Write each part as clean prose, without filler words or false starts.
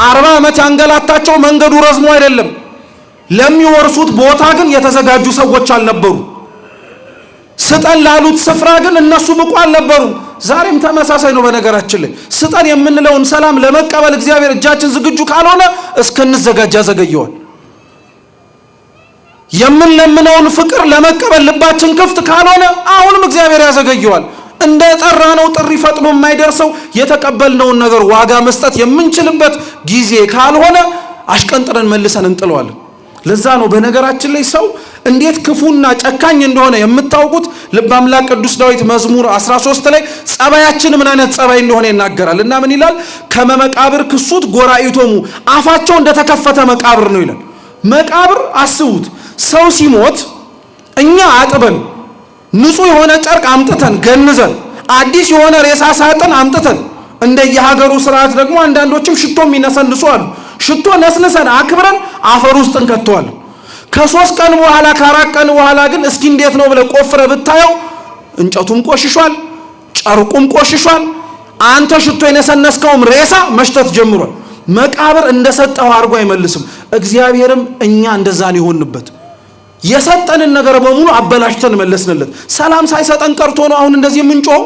40 ዓመት ያንገላታቸው መንገዱ ረዝሞ አይደለም። ለሚወርሱት ቦታ ግን የተዘጋጁ ሰዎች አልነበሩ። ስጠን ላሉት ስፍራ ግን እነሱ ብቁ አልነበሩም። ዛሬም ተመሳሳይ ነው። በነገራችን ላይ ስጠን የምንለውን ሰላም ለመቀበል እግዚአብሔር እጃችን ዝግጁ ካልሆነ እስክንዘጋጅ ያዘገየዋል። የምንለምነውን ፍቅር ለመቀበል ልባችን ክፍት ካልሆነ አሁንም እግዚአብሔር ያዘገየዋል። እንደ ጠራነው ጥሪ ፈጥኖ የማይደርሰው የተቀበልነውን ነገር ዋጋ መስጠት የምንችልበት ጊዜ ካልሆነ አሽቀንጥረን መልሰን እንጥለዋለን። ለዛ ነው በነገራችን ላይ ሰው እንዴት ክፉና ጨካኝ እንደሆነ የምታውቁት። ልበ አምላክ ቅዱስ ዳዊት መዝሙር 13 ላይ ጸባያችን ምን አይነት ጸባይ እንደሆነ ይናገራል። እና ምን ይላል? ከመ መቃብር ክሱት ጎራኢቶሙ፣ አፋቸው እንደተከፈተ መቃብር ነው ይላል። መቃብር አስቡት፣ ሰው ሲሞት እኛ አጥበን፣ ንጹህ የሆነ ጨርቅ አምጥተን ገንዘን፣ አዲስ የሆነ ሬሳ ሳጥን አምጥተን፣ እንደየሀገሩ ስርዓት ደግሞ አንዳንዶችም ሽቶ የሚነሰንሱ አሉ። ሽቶ ነስንሰን አክብረን አፈር ውስጥ እንከተዋለን። ከ3 ቀን በኋላ፣ ከ4 ቀን በኋላ ግን እስኪ እንዴት ነው ብለህ ቆፍረህ ብታየው እንጨቱም ቆሽሿል፣ ጨርቁም ቆሽሿል። አንተ ሽቶ የነሰነስከውም ሬሳ መሽተት ጀምሯል። መቃብር እንደሰጠው አድርጎ አይመልስም። እግዚአብሔርም እኛ እንደዛን የሆንበት የሰጠንን ነገር በሙሉ አበላሽተን መለስንለት። ሰላም ሳይሰጠን ቀርቶ ነው አሁን እንደዚህ የምንጮኸው?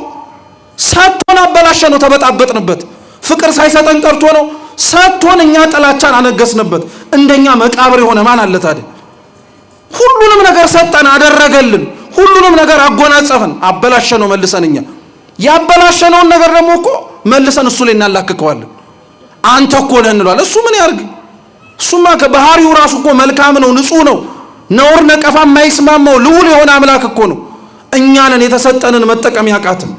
ሰጥቶን አበላሸ ነው፣ ተበጣበጥንበት። ፍቅር ሳይሰጠን ቀርቶ ነው? ሰጥቶን እኛ ጥላቻን አነገስንበት። እንደኛ መቃብር የሆነ ማን አለ ታዲያ? ሁሉንም ነገር ሰጠን፣ አደረገልን፣ ሁሉንም ነገር አጎናጸፈን፣ አበላሸ ነው መልሰን። እኛ ያበላሸነውን ነገር ደግሞ እኮ መልሰን እሱ ላይ እናላክከዋለን። አንተ እኮ ነህ እንለዋለን። እሱ ምን ያርግ? እሱማ ከባህሪው ራሱ እኮ መልካም ነው፣ ንጹህ ነው፣ ነውር ነቀፋ የማይስማማው ልዑል የሆነ አምላክ እኮ ነው። እኛንን የተሰጠንን መጠቀም ያቃትን።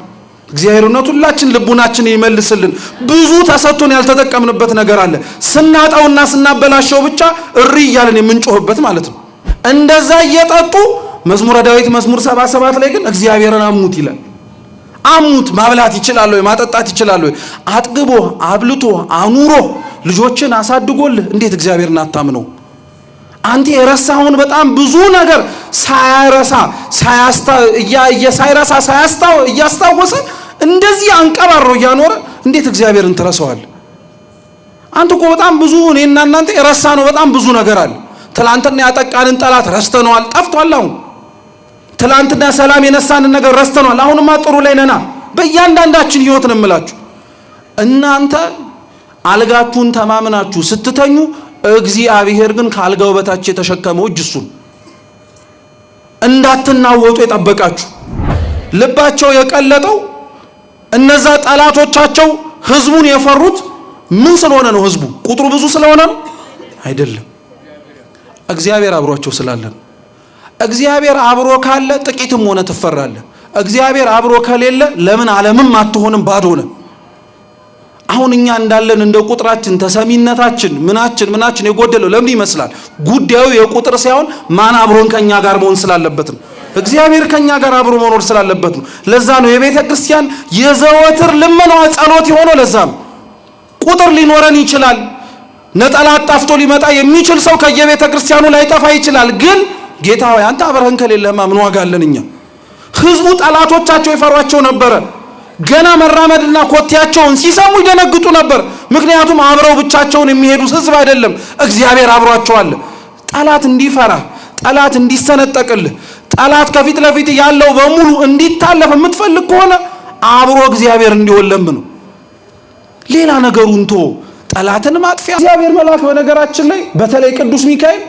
እግዚአብሔር እውነት ሁላችን ልቡናችን ይመልስልን። ብዙ ተሰጥቶን ያልተጠቀምንበት ነገር አለ። ስናጣውና ስናበላሸው ብቻ እሪ እያለን የምንጮህበት ማለት ነው። እንደዛ እየጠጡ መዝሙረ ዳዊት መዝሙር 77 ላይ ግን እግዚአብሔርን አሙት ይላል። አሙት። ማብላት ይችላል ወይ? ማጠጣት ይችላል ወይ? አጥግቦ፣ አብልቶ፣ አኑሮ፣ ልጆችን አሳድጎልህ እንዴት እግዚአብሔርን አታምነው? አንተ የረሳኸውን በጣም ብዙ ነገር ሳያረሳ ሳያስታ ሳይረሳ ሳያስታው እያስታወሰ እንደዚህ አንቀባሮ እያኖረ እንዴት እግዚአብሔርን ትረሳዋለህ? አንተ እኮ በጣም ብዙ፣ እኔና እናንተ የረሳነው በጣም ብዙ ነገር አለ። ትላንትና ያጠቃንን ጠላት ረስተነዋል፣ ጠፍቷል። አሁን ትላንትና ሰላም የነሳንን ነገር ረስተነዋል። አሁንማ ጥሩ ላይ ነና። በእያንዳንዳችን ህይወት ነው የምላችሁ። እናንተ አልጋችሁን ተማምናችሁ ስትተኙ እግዚአብሔር ግን ከአልጋው በታች የተሸከመው እጅ እሱን እንዳትናወጡ የጠበቃችሁ። ልባቸው የቀለጠው እነዛ ጠላቶቻቸው ህዝቡን የፈሩት ምን ስለሆነ ነው? ህዝቡ ቁጥሩ ብዙ ስለሆነ ነው? አይደለም። እግዚአብሔር አብሯቸው ስላለ ነው። እግዚአብሔር አብሮ ካለ ጥቂትም ሆነ ትፈራለህ። እግዚአብሔር አብሮ ከሌለ ለምን ዓለምም አትሆንም፣ ባዶ ነህ። አሁን እኛ እንዳለን እንደ ቁጥራችን ተሰሚነታችን ምናችን ምናችን የጎደለው ለምን ይመስላል? ጉዳዩ የቁጥር ሳይሆን ማን አብሮን ከኛ ጋር መሆን ስላለበት ነው። እግዚአብሔር ከኛ ጋር አብሮ መኖር ስላለበት ነው። ለዛ ነው የቤተ ክርስቲያን የዘወትር ልመናዋ ጸሎት የሆነው። ለዛ ነው። ቁጥር ሊኖረን ይችላል። ነጠላ አጣፍቶ ሊመጣ የሚችል ሰው ከየቤተ ክርስቲያኑ ላይጠፋ ይችላል። ግን ጌታ ሆይ፣ አንተ አብረህን ከሌለህማ ምን ዋጋ አለን እኛ? ህዝቡ ጠላቶቻቸው ይፈሯቸው ነበረ። ገና መራመድና ኮቴያቸውን ሲሰሙ ይደነግጡ ነበር። ምክንያቱም አብረው ብቻቸውን የሚሄዱ ህዝብ አይደለም፣ እግዚአብሔር አብሯቸው አለ። ጠላት እንዲፈራ፣ ጠላት እንዲሰነጠቅልህ፣ ጠላት ከፊት ለፊት ያለው በሙሉ እንዲታለፍ የምትፈልግ ከሆነ አብሮ እግዚአብሔር እንዲሆን ለምነው። ሌላ ነገሩን ቶ ጠላትን ማጥፊያ እግዚአብሔር መልአክ። በነገራችን ላይ በተለይ ቅዱስ ሚካኤል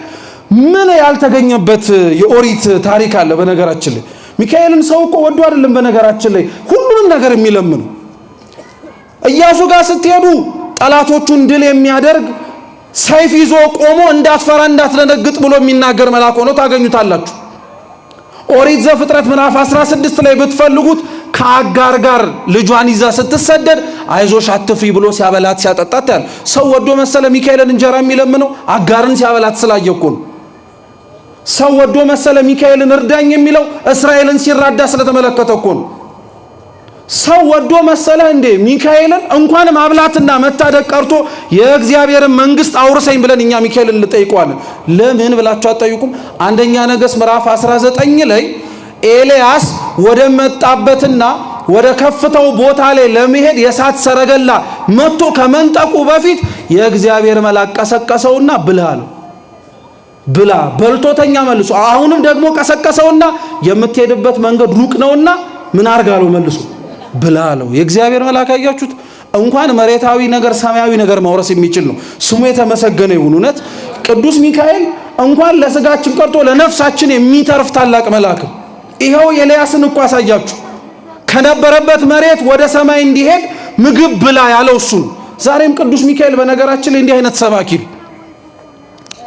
ምን ያልተገኘበት የኦሪት ታሪክ አለ። በነገራችን ላይ ሚካኤልን ሰው እኮ ወዶ አይደለም። በነገራችን ላይ ሁሉንም ነገር የሚለምኑ ኢያሱ ጋር ስትሄዱ ጠላቶቹን ድል የሚያደርግ ሰይፍ ይዞ ቆሞ እንዳትፈራ እንዳትደነግጥ ብሎ የሚናገር መልአክ ሆኖ ታገኙታላችሁ። ኦሪት ዘፍጥረት ምዕራፍ 16 ላይ ብትፈልጉት ከአጋር ጋር ልጇን ይዛ ስትሰደድ አይዞሽ አትፍሪ ብሎ ሲያበላት ሲያጠጣት ያለ ሰው ወዶ መሰለ ሚካኤልን እንጀራ የሚለምነው? አጋርን ሲያበላት ስላየ እኮ ነው። ሰው ወዶ መሰለ ሚካኤልን እርዳኝ የሚለው? እስራኤልን ሲራዳ ስለተመለከተ እኮ ነው። ሰው ወዶ መሰለህ እንዴ ሚካኤልን እንኳን ማብላትና መታደግ ቀርቶ የእግዚአብሔርን መንግስት አውርሰኝ ብለን እኛ ሚካኤልን እንጠይቀዋለን? ለምን ብላችሁ አትጠይቁም? አንደኛ ነገሥት ምዕራፍ 19 ላይ ኤልያስ ወደ መጣበትና ወደ ከፍታው ቦታ ላይ ለመሄድ የእሳት ሰረገላ መጥቶ ከመንጠቁ በፊት የእግዚአብሔር መልአክ ቀሰቀሰውና ብላ አለው። ብላ በልቶተኛ መልሶ። አሁንም ደግሞ ቀሰቀሰውና የምትሄድበት መንገድ ሩቅ ነውና ምን አርጋለው መልሶ ብላ አለው። የእግዚአብሔር መልአክ አያችሁት? እንኳን መሬታዊ ነገር ሰማያዊ ነገር ማውረስ የሚችል ነው። ስሙ የተመሰገነ ይሁን። እውነት ቅዱስ ሚካኤል እንኳን ለስጋችን ቀርቶ ለነፍሳችን የሚተርፍ ታላቅ መልአክ ነው። ይኸው ኤልያስን እኮ አሳያችሁ። ከነበረበት መሬት ወደ ሰማይ እንዲሄድ ምግብ ብላ ያለው እሱ ነው። ዛሬም ቅዱስ ሚካኤል በነገራችን ላይ እንዲህ አይነት ሰባኪ ነው።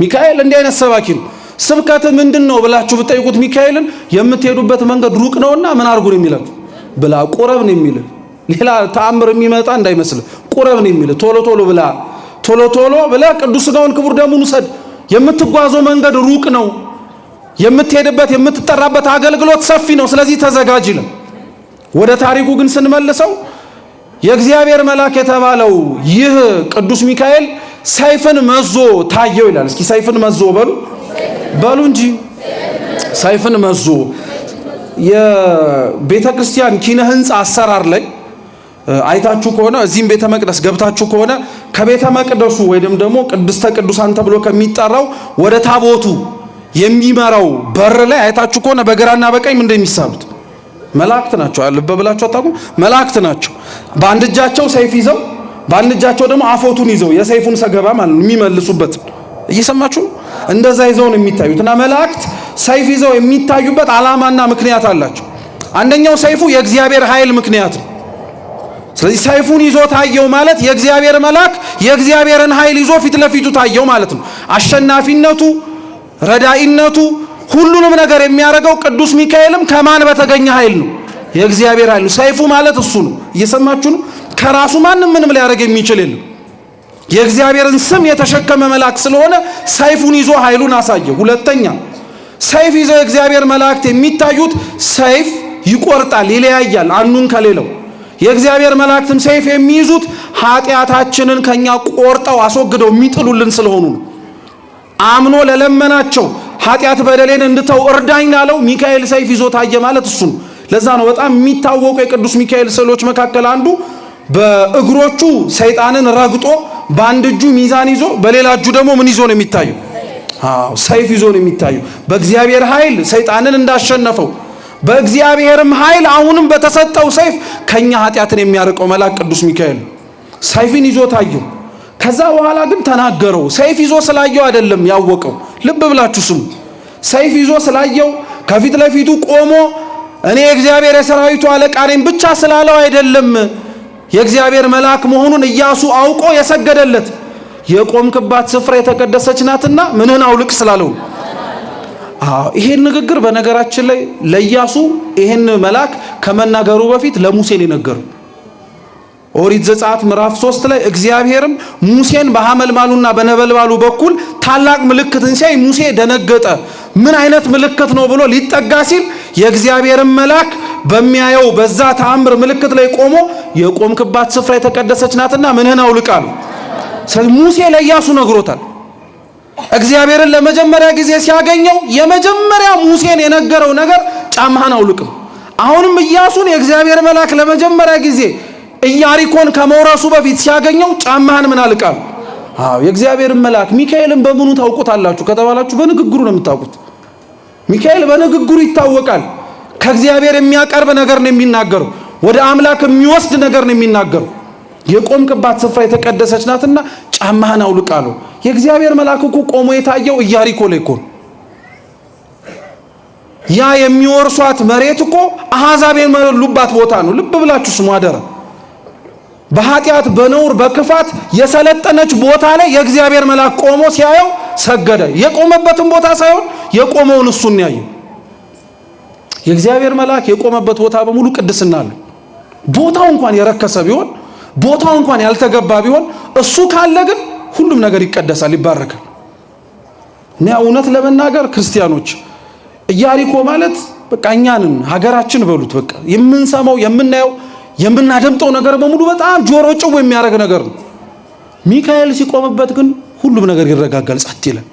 ሚካኤል እንዲህ አይነት ሰባኪ ነው። ስብከት ምንድን ነው ብላችሁ ብጠይቁት ሚካኤልን የምትሄዱበት መንገድ ሩቅ ነውና ምን አድርጉ ነው የሚላችሁ? ብላ ቁረብ ነው የሚል። ሌላ ተአምር የሚመጣ እንዳይመስል ቁረብ ነው የሚል። ቶሎ ቶሎ ብላ፣ ቶሎ ቶሎ ብላ ቅዱስ ሥጋውን ክቡር ደሙን ውሰድ። የምትጓዘው መንገድ ሩቅ ነው። የምትሄድበት የምትጠራበት አገልግሎት ሰፊ ነው። ስለዚህ ተዘጋጅ ይላል። ወደ ታሪኩ ግን ስንመልሰው የእግዚአብሔር መልአክ የተባለው ይህ ቅዱስ ሚካኤል ሰይፍን መዞ ታየው ይላል። እስኪ ሰይፍን መዞ በሉ በሉ እንጂ ሰይፍን መዞ። የቤተ ክርስቲያን ኪነ ህንፃ አሰራር ላይ አይታችሁ ከሆነ፣ እዚህም ቤተ መቅደስ ገብታችሁ ከሆነ፣ ከቤተ መቅደሱ ወይም ደግሞ ቅድስተ ቅዱሳን ተብሎ ከሚጠራው ወደ ታቦቱ የሚመራው በር ላይ አይታችሁ ከሆነ በግራና በቀኝ ምንድን የሚሳሉት መላእክት ናቸው። ልብ ብላችሁ አታውቁም? መላእክት ናቸው። በአንድ እጃቸው ሰይፍ ይዘው በአንድ እጃቸው ደግሞ አፎቱን ይዘው የሰይፉን ሰገባ ማለት ነው የሚመልሱበት። እየሰማችሁ ነው? እንደዛ ይዘው ነው የሚታዩት። እና መላእክት ሰይፍ ይዘው የሚታዩበት ዓላማና ምክንያት አላቸው። አንደኛው ሰይፉ የእግዚአብሔር ኃይል ምክንያት ነው። ስለዚህ ሰይፉን ይዞ ታየው ማለት የእግዚአብሔር መልአክ የእግዚአብሔርን ኃይል ይዞ ፊት ለፊቱ ታየው ማለት ነው። አሸናፊነቱ፣ ረዳኢነቱ፣ ሁሉንም ነገር የሚያደርገው ቅዱስ ሚካኤልም ከማን በተገኘ ኃይል ነው? የእግዚአብሔር ኃይል ነው። ሰይፉ ማለት እሱ ነው። እየሰማችሁ ነው? ከራሱ ማንም ምንም ሊያደርግ የሚችል የለም። የእግዚአብሔርን ስም የተሸከመ መልአክ ስለሆነ ሰይፉን ይዞ ኃይሉን አሳየ። ሁለተኛ ሰይፍ ይዘው የእግዚአብሔር መላእክት የሚታዩት ሰይፍ ይቆርጣል፣ ይለያያል አንዱን ከሌለው። የእግዚአብሔር መላእክትም ሰይፍ የሚይዙት ኃጢአታችንን ከኛ ቆርጠው አስወግደው የሚጥሉልን ስለሆኑ ነው። አምኖ ለለመናቸው፣ ኃጢአት በደሌን እንድተው እርዳኝ ላለው ሚካኤል ሰይፍ ይዞ ታየ ማለት እሱ ነው። ለዛ ነው በጣም የሚታወቁ የቅዱስ ሚካኤል ስዕሎች መካከል አንዱ በእግሮቹ ሰይጣንን ረግጦ በአንድ እጁ ሚዛን ይዞ በሌላ እጁ ደግሞ ምን ይዞ ነው የሚታየው? አዎ፣ ሰይፍ ይዞ ነው የሚታየው። በእግዚአብሔር ኃይል ሰይጣንን እንዳሸነፈው በእግዚአብሔርም ኃይል አሁንም በተሰጠው ሰይፍ ከኛ ኃጢአትን የሚያርቀው መልአክ ቅዱስ ሚካኤል ሰይፍን ይዞ ታየው። ከዛ በኋላ ግን ተናገረው። ሰይፍ ይዞ ስላየው አይደለም ያወቀው። ልብ ብላችሁ ስሙ። ሰይፍ ይዞ ስላየው፣ ከፊት ለፊቱ ቆሞ እኔ የእግዚአብሔር የሰራዊቱ አለቃ ነኝ ብቻ ስላለው አይደለም የእግዚአብሔር መልአክ መሆኑን ኢያሱ አውቆ የሰገደለት፣ የቆምክባት ስፍራ የተቀደሰች ናትና ምንህን አውልቅ ስላለው። አዎ፣ ይሄን ንግግር በነገራችን ላይ ለኢያሱ ይሄን መልአክ ከመናገሩ በፊት ለሙሴ ነው የነገረው። ኦሪት ዘጸአት ምዕራፍ 3 ላይ እግዚአብሔርም ሙሴን በሐመልማሉና በነበልባሉ በኩል ታላቅ ምልክትን ሲያይ ሙሴ ደነገጠ። ምን አይነት ምልክት ነው ብሎ ሊጠጋ ሲል የእግዚአብሔርን መልአክ በሚያየው በዛ ተአምር ምልክት ላይ ቆሞ የቆምክባት ስፍራ የተቀደሰች ናትና ምንህን አውልቅ አለው። ስለዚህ ሙሴ ለኢያሱ ነግሮታል። እግዚአብሔርን ለመጀመሪያ ጊዜ ሲያገኘው የመጀመሪያ ሙሴን የነገረው ነገር ጫማህን አውልቅም። አሁንም ኢያሱን የእግዚአብሔር መልአክ ለመጀመሪያ ጊዜ ኢያሪኮን ከመውረሱ በፊት ሲያገኘው ጫማህን ምን አልቃል? አዎ፣ የእግዚአብሔርን መልአክ ሚካኤልን በምኑ ታውቁታላችሁ ከተባላችሁ በንግግሩ ነው የምታውቁት። ሚካኤል በንግግሩ ይታወቃል። ከእግዚአብሔር የሚያቀርብ ነገር ነው የሚናገረው። ወደ አምላክ የሚወስድ ነገር ነው የሚናገረው። የቆምክባት ስፍራ የተቀደሰች ናትና ጫማህን አውልቅ አለው። የእግዚአብሔር መልአክ እኮ ቆሞ የታየው ኢያሪኮ ላይ እኮ ነው። ያ የሚወርሷት መሬት እኮ አሕዛብ የሞሉባት ቦታ ነው። ልብ ብላችሁ ስሙ አደራ። በኃጢአት፣ በነውር፣ በክፋት የሰለጠነች ቦታ ላይ የእግዚአብሔር መልአክ ቆሞ ሲያየው ሰገደ። የቆመበትን ቦታ ሳይሆን የቆመውን እሱን ያየው። የእግዚአብሔር መልአክ የቆመበት ቦታ በሙሉ ቅድስና አለው። ቦታው እንኳን የረከሰ ቢሆን፣ ቦታው እንኳን ያልተገባ ቢሆን፣ እሱ ካለ ግን ሁሉም ነገር ይቀደሳል፣ ይባረካል። እና እውነት ለመናገር ክርስቲያኖች፣ ኢያሪኮ ማለት በቃ እኛንን ሀገራችን በሉት። በቃ የምንሰማው፣ የምናየው፣ የምናደምጠው ነገር በሙሉ በጣም ጆሮ ጭው የሚያደርግ ነገር ነው። ሚካኤል ሲቆምበት ግን ሁሉም ነገር ይረጋጋል፣ ጸጥ ይላል።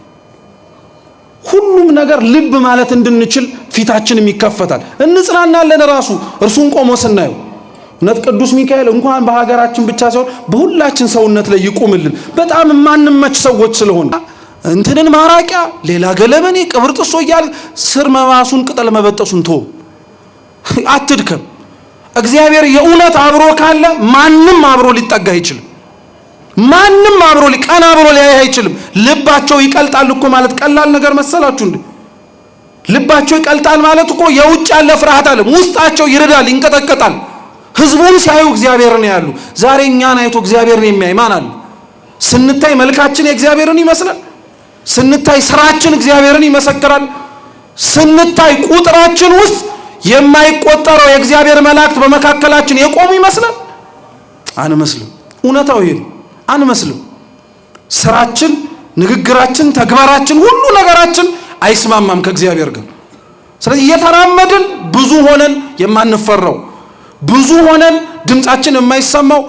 ሁሉም ነገር ልብ ማለት እንድንችል ፊታችንም ይከፈታል፣ እንጽናናለን። ራሱ እርሱን ቆሞ ስናየው እውነት ቅዱስ ሚካኤል እንኳን በሀገራችን ብቻ ሳይሆን በሁላችን ሰውነት ላይ ይቁምልን። በጣም የማንመች ሰዎች ስለሆነ እንትንን ማራቂያ ሌላ ገለመኔ ቅብር ጥሶ እያለ ስር መማሱን ቅጠል መበጠሱን ቶ አትድከም። እግዚአብሔር የእውነት አብሮ ካለ ማንም አብሮ ሊጠጋ አይችልም። ማንም አብሮ ቀና ብሎ ሊያይ አይችልም። ልባቸው ይቀልጣል እኮ ማለት ቀላል ነገር መሰላችሁ እንዴ? ልባቸው ይቀልጣል ማለት እኮ የውጭ ያለ ፍርሃት አለ፣ ውስጣቸው ይርዳል፣ ይንቀጠቀጣል። ህዝቡን ሲያዩ እግዚአብሔርን ያሉ። ዛሬ እኛን አይቶ እግዚአብሔርን የሚያይ ማን አለ? ስንታይ መልካችን የእግዚአብሔርን ይመስላል። ስንታይ ስራችን እግዚአብሔርን ይመሰክራል። ስንታይ ቁጥራችን ውስጥ የማይቆጠረው የእግዚአብሔር መላእክት በመካከላችን የቆሙ ይመስላል። አንመስልም። እውነታው ይሄ ነው። አንመስልም። ስራችን፣ ንግግራችን፣ ተግባራችን፣ ሁሉ ነገራችን አይስማማም ከእግዚአብሔር ጋር። ስለዚህ እየተራመድን ብዙ ሆነን የማንፈራው ብዙ ሆነን ድምፃችን የማይሰማው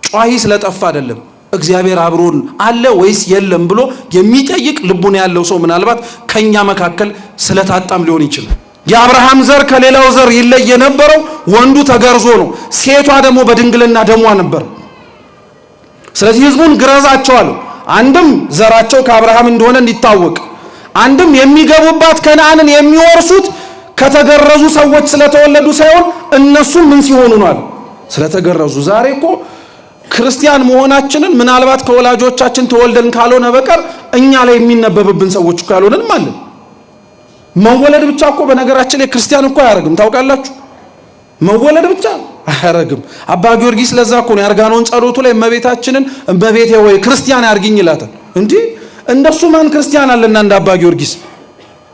ጯሂ ስለጠፋ አይደለም። እግዚአብሔር አብሮን አለ ወይስ የለም ብሎ የሚጠይቅ ልቡን ያለው ሰው ምናልባት ከኛ መካከል ስለታጣም ሊሆን ይችላል። የአብርሃም ዘር ከሌላው ዘር ይለይ የነበረው ወንዱ ተገርዞ ነው፣ ሴቷ ደግሞ በድንግልና ደሟ ነበር። ስለዚህ ህዝቡን ግረዛቸው አለው። አንድም ዘራቸው ከአብርሃም እንደሆነ እንዲታወቅ፣ አንድም የሚገቡባት ከነዓንን የሚወርሱት ከተገረዙ ሰዎች ስለተወለዱ ሳይሆን እነሱም ምን ሲሆኑ ነው አለ ስለተገረዙ። ዛሬ እኮ ክርስቲያን መሆናችንን ምናልባት ከወላጆቻችን ተወልደን ካልሆነ በቀር እኛ ላይ የሚነበብብን ሰዎች እኮ ያልሆነንም አለን። መወለድ ብቻ እኮ በነገራችን ላይ ክርስቲያን እኮ አያደርግም። ታውቃላችሁ፣ መወለድ ብቻ አያደርግም። አባ ጊዮርጊስ ለዛ እኮ ነው የአርጋኖን ጸሎቱ ላይ እመቤታችንን እመቤቴ ወይ ክርስቲያን ያርግኝ ይላታል። እንዲህ እንደሱ ማን ክርስቲያን አለና እንደ አባ ጊዮርጊስ።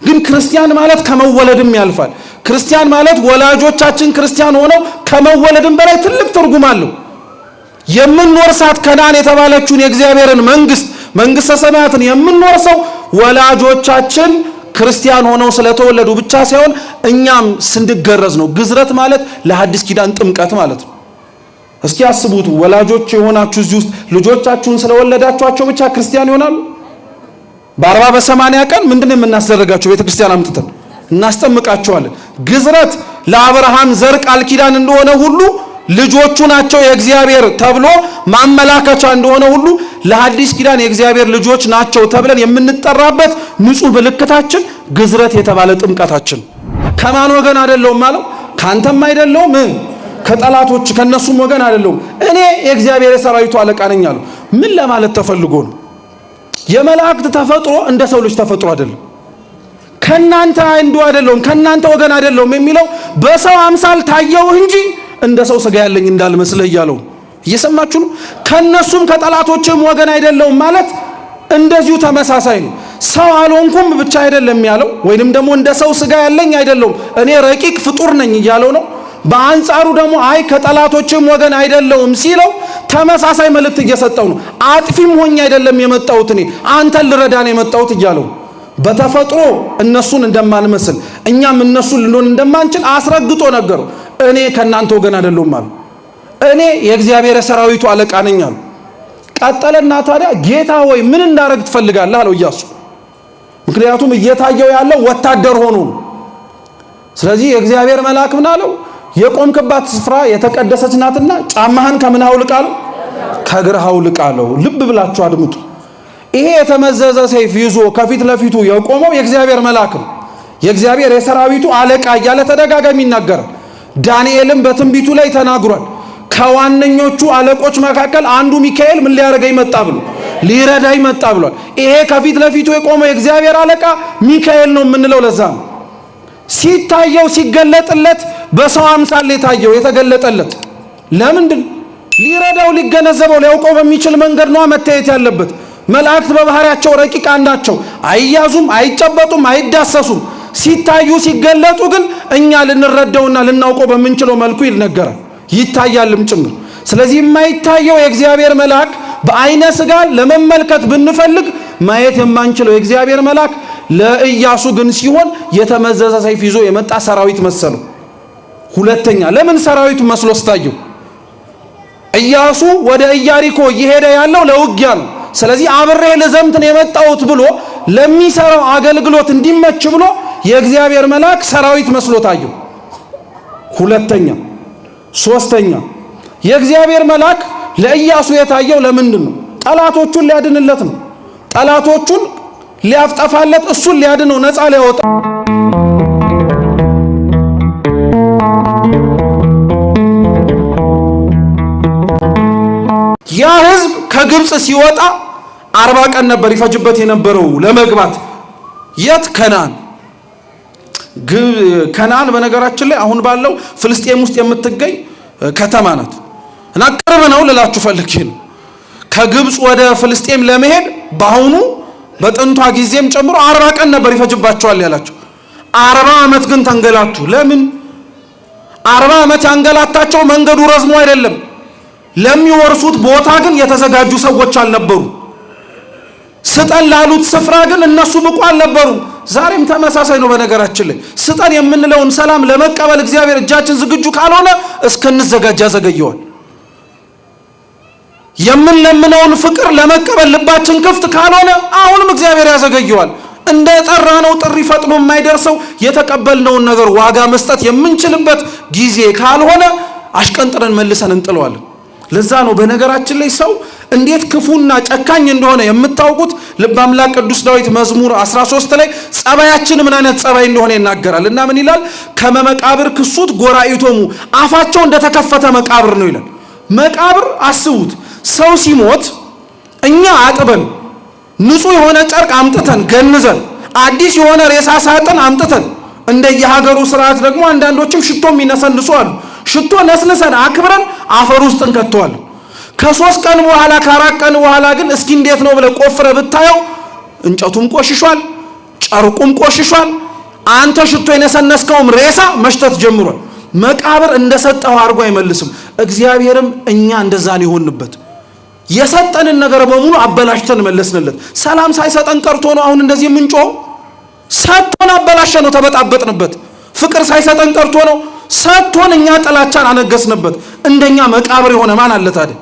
ግን ክርስቲያን ማለት ከመወለድም ያልፋል። ክርስቲያን ማለት ወላጆቻችን ክርስቲያን ሆነው ከመወለድም በላይ ትልቅ ትርጉም አለው። የምንወርሳት ከነዓን የተባለችውን የእግዚአብሔርን መንግስት መንግስተ ሰማያትን የምንወርሰው ወላጆቻችን ክርስቲያን ሆነው ስለተወለዱ ብቻ ሳይሆን እኛም ስንገረዝ ነው። ግዝረት ማለት ለሐዲስ ኪዳን ጥምቀት ማለት ነው። እስኪ አስቡት፣ ወላጆች የሆናችሁ እዚህ ውስጥ ልጆቻችሁን ስለወለዳችኋቸው ብቻ ክርስቲያን ይሆናሉ? በ40 በ80 ቀን ምንድን ነው የምናስደረጋቸው? ቤተ ክርስቲያን አምጥተን እናስጠምቃቸዋለን። ግዝረት ለአብርሃም ዘር ቃል ኪዳን እንደሆነ ሁሉ ልጆቹ ናቸው የእግዚአብሔር ተብሎ ማመላከቻ እንደሆነ ሁሉ ለሐዲስ ኪዳን የእግዚአብሔር ልጆች ናቸው ተብለን የምንጠራበት ንጹሕ ምልክታችን ግዝረት የተባለ ጥምቀታችን። ከማን ወገን አይደለሁም አለው? ካንተም አይደለሁም፣ ከጠላቶች ከነሱም ወገን አይደለሁም፣ እኔ የእግዚአብሔር የሰራዊቱ አለቃ ነኝ አለው። ምን ለማለት ተፈልጎ ነው? የመላእክት ተፈጥሮ እንደ ሰው ልጅ ተፈጥሮ አይደለም። ከናንተ አንዱ አይደለሁም፣ ከናንተ ወገን አይደለሁም የሚለው በሰው አምሳል ታየው እንጂ እንደ ሰው ስጋ ያለኝ እንዳልመስልህ እያለው እየሰማችሁ ነው። ከነሱም ከጠላቶችም ወገን አይደለሁም ማለት እንደዚሁ ተመሳሳይ ነው። ሰው አልሆንኩም ብቻ አይደለም ያለው፣ ወይንም ደግሞ እንደ ሰው ስጋ ያለኝ አይደለሁም እኔ ረቂቅ ፍጡር ነኝ እያለው ነው። በአንጻሩ ደግሞ አይ ከጠላቶችም ወገን አይደለሁም ሲለው ተመሳሳይ መልእክት እየሰጠው ነው። አጥፊም ሆኜ አይደለም የመጣሁት እኔ አንተን ልረዳ ነው የመጣሁት እያለው በተፈጥሮ እነሱን እንደማንመስል እኛም እነሱን ልንሆን እንደማንችል አስረግጦ ነገረው። እኔ ከእናንተ ወገን አይደለሁም አሉ። እኔ የእግዚአብሔር የሰራዊቱ አለቃ ነኝ አሉ። ቀጠለና ታዲያ ጌታ ሆይ ምን እንዳደረግ ትፈልጋለህ አለው ኢያሱ። ምክንያቱም እየታየው ያለው ወታደር ሆኖ ነው። ስለዚህ የእግዚአብሔር መልአክ ምን አለው? የቆምክባት ስፍራ የተቀደሰች ናትና ጫማህን ከምን አውልቅ አለው? ከእግርህ አውልቅ አለው። ልብ ብላችሁ አድምጡ። ይሄ የተመዘዘ ሰይፍ ይዞ ከፊት ለፊቱ የቆመው የእግዚአብሔር መልአክ ነው። የእግዚአብሔር የሰራዊቱ አለቃ እያለ ተደጋጋሚ ይናገራል። ዳንኤልም በትንቢቱ ላይ ተናግሯል። ከዋነኞቹ አለቆች መካከል አንዱ ሚካኤል ምን ሊያደርገኝ መጣ ብሎ ሊረዳኝ መጣ ብሏል። ይሄ ከፊት ለፊቱ የቆመው የእግዚአብሔር አለቃ ሚካኤል ነው የምንለው ለዛ ነው። ሲታየው ሲገለጥለት በሰው አምሳል የታየው የተገለጠለት ለምንድን ሊረዳው ሊገነዘበው ሊያውቀው በሚችል መንገድ ነዋ መታየት ያለበት። መላእክት በባህሪያቸው ረቂቃን ናቸው። አይያዙም፣ አይጨበጡም፣ አይዳሰሱም። ሲታዩ ሲገለጡ ግን እኛ ልንረዳውና ልናውቀው በምንችለው መልኩ ይነገራል ይታያልም ጭምር። ስለዚህ የማይታየው የእግዚአብሔር መልአክ በአይነ ስጋ ለመመልከት ብንፈልግ ማየት የማንችለው የእግዚአብሔር መልአክ ለኢያሱ ግን ሲሆን የተመዘዘ ሰይፍ ይዞ የመጣ ሰራዊት መሰለው። ሁለተኛ ለምን ሰራዊቱ መስሎ ስታየው? ኢያሱ ወደ ኢያሪኮ እየሄደ ያለው ለውጊያ ነው። ስለዚህ አብሬ ልዘምት ነው የመጣሁት ብሎ ለሚሰራው አገልግሎት እንዲመች ብሎ የእግዚአብሔር መልአክ ሰራዊት መስሎ ታየው። ሁለተኛ ሶስተኛ የእግዚአብሔር መልአክ ለኢያሱ የታየው ለምንድን ነው? ጠላቶቹን ሊያድንለት ነው። ጠላቶቹን ሊያፍጠፋለት፣ እሱን ሊያድነው፣ ነፃ ሊያወጣ። ያ ህዝብ ከግብፅ ሲወጣ 40 ቀን ነበር ይፈጅበት የነበረው ለመግባት የት? ከነዓን። ከነዓን በነገራችን ላይ አሁን ባለው ፍልስጤም ውስጥ የምትገኝ ከተማ ናት እና ቅርብ ነው ልላችሁ ፈልጌ ነው። ከግብፅ ወደ ፍልስጤም ለመሄድ በአሁኑ በጥንቷ ጊዜም ጨምሮ 40 ቀን ነበር ይፈጅባቸዋል ያላቸው። 40 ዓመት ግን ተንገላቱ። ለምን 40 ዓመት ያንገላታቸው? መንገዱ ረዝሞ አይደለም። ለሚወርሱት ቦታ ግን የተዘጋጁ ሰዎች አልነበሩ። ስጠን ላሉት ስፍራ ግን እነሱ ብቁ አልነበሩም። ዛሬም ተመሳሳይ ነው። በነገራችን ላይ ስጠን የምንለውን ሰላም ለመቀበል እግዚአብሔር እጃችን ዝግጁ ካልሆነ እስክንዘጋጅ ያዘገየዋል። የምንለምነውን ፍቅር ለመቀበል ልባችን ክፍት ካልሆነ አሁንም እግዚአብሔር ያዘገየዋል። እንደ ጠራነው ጥሪ ፈጥኖ የማይደርሰው የተቀበልነውን ነገር ዋጋ መስጠት የምንችልበት ጊዜ ካልሆነ አሽቀንጥረን መልሰን እንጥለዋለን። ለዛ ነው በነገራችን ላይ ሰው እንዴት ክፉና ጨካኝ እንደሆነ የምታውቁት። ልበ አምላክ ቅዱስ ዳዊት መዝሙር 13 ላይ ጸባያችን ምን አይነት ጸባይ እንደሆነ ይናገራል። እና ምን ይላል? ከመመቃብር ክሱት ጎራኢቶሙ፣ አፋቸው እንደተከፈተ መቃብር ነው ይላል። መቃብር አስቡት፣ ሰው ሲሞት እኛ አጥበን ንጹህ የሆነ ጨርቅ አምጥተን ገንዘን አዲስ የሆነ ሬሳ ሳጥን አምጥተን፣ እንደየሀገሩ ስርዓት ደግሞ አንዳንዶችም ሽቶ የሚነሰንሱ አሉ። ሽቶ ነስንሰን አክብረን አፈር ውስጥ እንከተዋለን። ከ3 ቀን በኋላ፣ ከ4 ቀን በኋላ ግን እስኪ እንዴት ነው ብለህ ቆፍረህ ብታየው እንጨቱም ቆሽሿል፣ ጨርቁም ቆሽሿል። አንተ ሽቶ የነሰነስከውም ሬሳ መሽተት ጀምሯል። መቃብር እንደሰጠው አድርጎ አይመልስም። እግዚአብሔርም እኛ እንደዛ ነው የሆንበት። የሰጠንን ነገር በሙሉ አበላሽተን መለስንለት። ሰላም ሳይሰጠን ቀርቶ ነው አሁን እንደዚህ የምንጮኸው? ሰጥቶን አበላሸ ነው፣ ተበጣበጥንበት። ፍቅር ሳይሰጠን ቀርቶ ነው? ሰጥቶን እኛ ጥላቻን አነገስንበት። እንደኛ መቃብር የሆነ ማን አለ ታዲያ?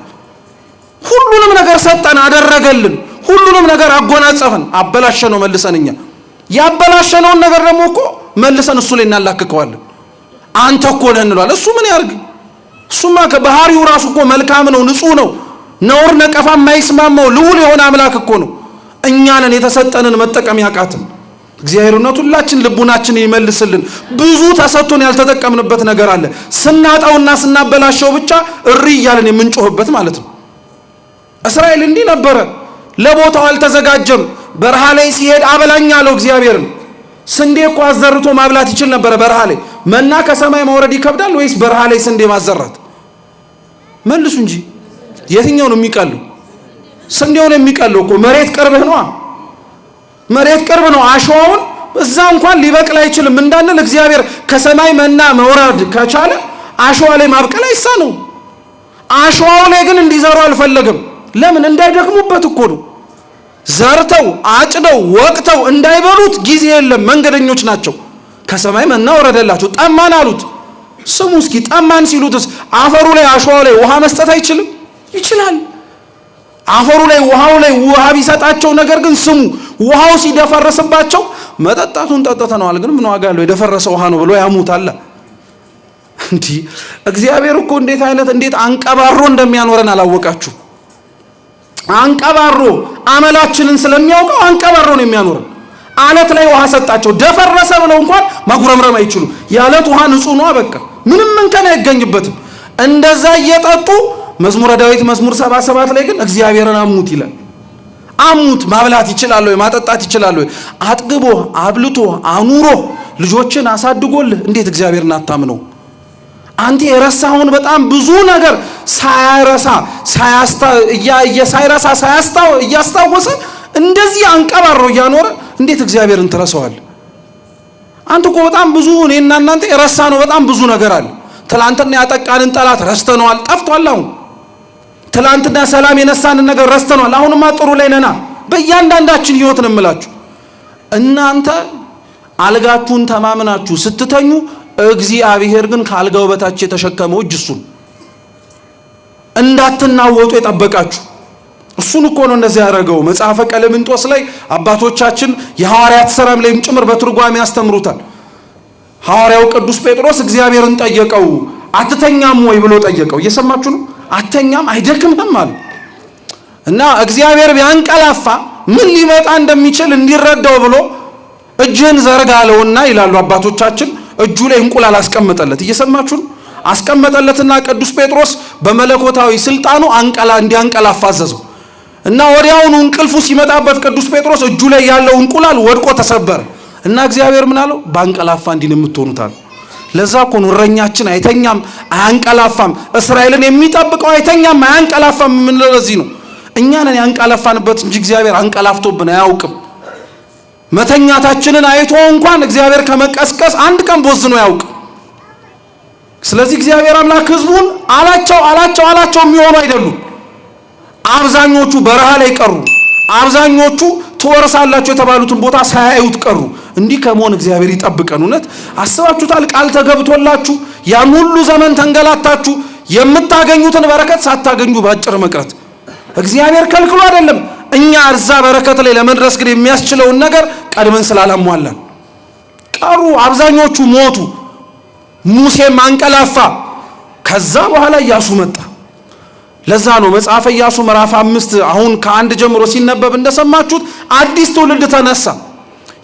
ሁሉንም ነገር ሰጠን፣ አደረገልን፣ ሁሉንም ነገር አጎናጸፈን፣ አበላሸ ነው መልሰን። እኛ ያበላሸነውን ነገር ደግሞ እኮ መልሰን እሱ ላይ እናላክከዋለን። አንተ እኮ ነህ እንለዋለን። እሱ ምን ያርግ? እሱማ ከባህሪው ራሱ እኮ መልካም ነው፣ ንጹህ ነው፣ ነውር ነቀፋ የማይስማማው ልዑል የሆነ አምላክ እኮ ነው። እኛንን የተሰጠንን መጠቀም ያቃትን። እግዚአብሔር እውነት ሁላችን ልቡናችን ይመልስልን። ብዙ ተሰጥቶን ያልተጠቀምንበት ነገር አለ። ስናጣውና ስናበላሸው ብቻ እሪ እያለን የምንጮህበት ማለት ነው። እስራኤል እንዲህ ነበረ። ለቦታው አልተዘጋጀም። በረሃ ላይ ሲሄድ አበላኝ አለው እግዚአብሔርን። ስንዴ እኮ አዘርቶ ማብላት ይችል ነበረ። በረሃ ላይ መና ከሰማይ ማውረድ ይከብዳል ወይስ በረሃ ላይ ስንዴ ማዘራት? መልሱ እንጂ የትኛው ነው የሚቀለው? ስንዴው ነው የሚቀለው እኮ። መሬት ቅርብህ ነው። መሬት ቅርብ ነው። አሸዋውን እዛ እንኳን ሊበቅል አይችልም እንዳንል እግዚአብሔር ከሰማይ መና መውረድ ከቻለ አሸዋ ላይ ማብቀል አይሳነው። አሸዋው ላይ ግን እንዲዘሩ አልፈለግም። ለምን? እንዳይደክሙበት እኮ ነው። ዘርተው አጭደው ወቅተው እንዳይበሉት ጊዜ የለም። መንገደኞች ናቸው። ከሰማይ መና ወረደላቸው። ጠማን አሉት። ስሙ እስኪ፣ ጠማን ሲሉትስ አፈሩ ላይ አሸዋው ላይ ውሃ መስጠት አይችልም? ይችላል። አፈሩ ላይ ውሃው ላይ ውሃ ቢሰጣቸው፣ ነገር ግን ስሙ፣ ውሃው ሲደፈረስባቸው መጠጣቱን ጠጥተነዋል፣ ግን ምን ዋጋ አለው፣ የደፈረሰ ውሃ ነው ብሎ ያሙታል። እንዲህ እግዚአብሔር እኮ እንዴት አይነት እንዴት አንቀባሮ እንደሚያኖረን አላወቃችሁ። አንቀባሮ አመላችንን ስለሚያውቀው አንቀባሮ ነው የሚያኖረን። አለት ላይ ውሃ ሰጣቸው፣ ደፈረሰ ብለው እንኳን ማጉረምረም አይችሉም። የአለት ውሃ ንጹህ ነው፣ በቃ ምንም እንከን አይገኝበትም። እንደዛ እየጠጡ መዝሙረ ዳዊት መዝሙር 77 ላይ ግን እግዚአብሔርን አሙት ይላል። አሙት። ማብላት ይችላል ወይ? ማጠጣት ይችላል ወይ? አጥግቦ አብልቶ አኑሮ ልጆችን አሳድጎልህ እንዴት እግዚአብሔርን አታምነው? አንተ የረሳኸውን በጣም ብዙ ነገር ሳይረሳ ሳያስታ ሳይረሳ ሳያስታው እያስታወሰ እንደዚህ አንቀባሮ እያኖረ እንዴት እግዚአብሔርን ትረሳዋል? አንተ እኮ በጣም ብዙ፣ እኔና እናንተ የረሳ ነው በጣም ብዙ ነገር አለ። ትላንትና ያጠቃንን ጠላት ረስተነዋል፣ ጠፍቷል። አሁን ትላንትና ሰላም የነሳንን ነገር ረስተነዋል። አሁንማ ጥሩ ላይ ነና። በእያንዳንዳችን ህይወት ነው የምላችሁ። እናንተ አልጋችሁን ተማምናችሁ ስትተኙ እግዚአብሔር ግን ከአልጋው በታች የተሸከመው እጅ እሱን እንዳትናወጡ የጠበቃችሁ እሱን እኮ ነው እንደዚህ ያደረገው። መጽሐፈ ቀሌምንጦስ ላይ አባቶቻችን የሐዋርያት ሥራም ላይም ጭምር በትርጓሜ ያስተምሩታል። ሐዋርያው ቅዱስ ጴጥሮስ እግዚአብሔርን ጠየቀው። አትተኛም ወይ ብሎ ጠየቀው። እየሰማችሁ ነው? አትተኛም አይደክምህም አለ። እና እግዚአብሔር ቢያንቀላፋ ምን ሊመጣ እንደሚችል እንዲረዳው ብሎ እጅህን ዘርጋ አለውና ይላሉ አባቶቻችን። እጁ ላይ እንቁላል አስቀመጠለት። እየሰማችሁ ነው? አስቀመጠለትና ቅዱስ ጴጥሮስ በመለኮታዊ ስልጣኑ እንዲያንቀላፋ አዘዘው። እና ወዲያውኑ እንቅልፉ ሲመጣበት ቅዱስ ጴጥሮስ እጁ ላይ ያለው እንቁላል ወድቆ ተሰበረ። እና እግዚአብሔር ምን አለው? ባንቀላፋ እንዲህ ነው የምትሆኑት አለ። ለዛ እኮ ነው እረኛችን አይተኛም አያንቀላፋም፣ እስራኤልን የሚጠብቀው አይተኛም አያንቀላፋም የምንለው ለዚህ ነው። እኛ ነን ያንቀላፋንበት እንጂ እግዚአብሔር አንቀላፍቶብን አያውቅም። መተኛታችንን አይቶ እንኳን እግዚአብሔር ከመቀስቀስ አንድ ቀን ቦዝኖ አያውቅም። ስለዚህ እግዚአብሔር አምላክ ሕዝቡን አላቸው አላቸው አላቸው የሚሆኑ አይደሉም። አብዛኞቹ በረሃ ላይ ቀሩ። አብዛኞቹ ትወርሳላችሁ የተባሉትን ቦታ ሳያዩት ቀሩ። እንዲህ ከመሆን እግዚአብሔር ይጠብቀን። እውነት አስባችሁታል? ቃል ተገብቶላችሁ ያን ሁሉ ዘመን ተንገላታችሁ የምታገኙትን በረከት ሳታገኙ ባጭር መቅረት እግዚአብሔር ከልክሎ አይደለም። እኛ እዛ በረከት ላይ ለመድረስ ግን የሚያስችለውን ነገር ቀድመን ስላላሟላን ቀሩ። አብዛኞቹ ሞቱ። ሙሴም አንቀላፋ። ከዛ በኋላ ኢያሱ መጣ። ለዛ ነው መጽሐፈ ኢያሱ ምዕራፍ 5 አሁን ከ1 ጀምሮ ሲነበብ እንደሰማችሁት አዲስ ትውልድ ተነሳ።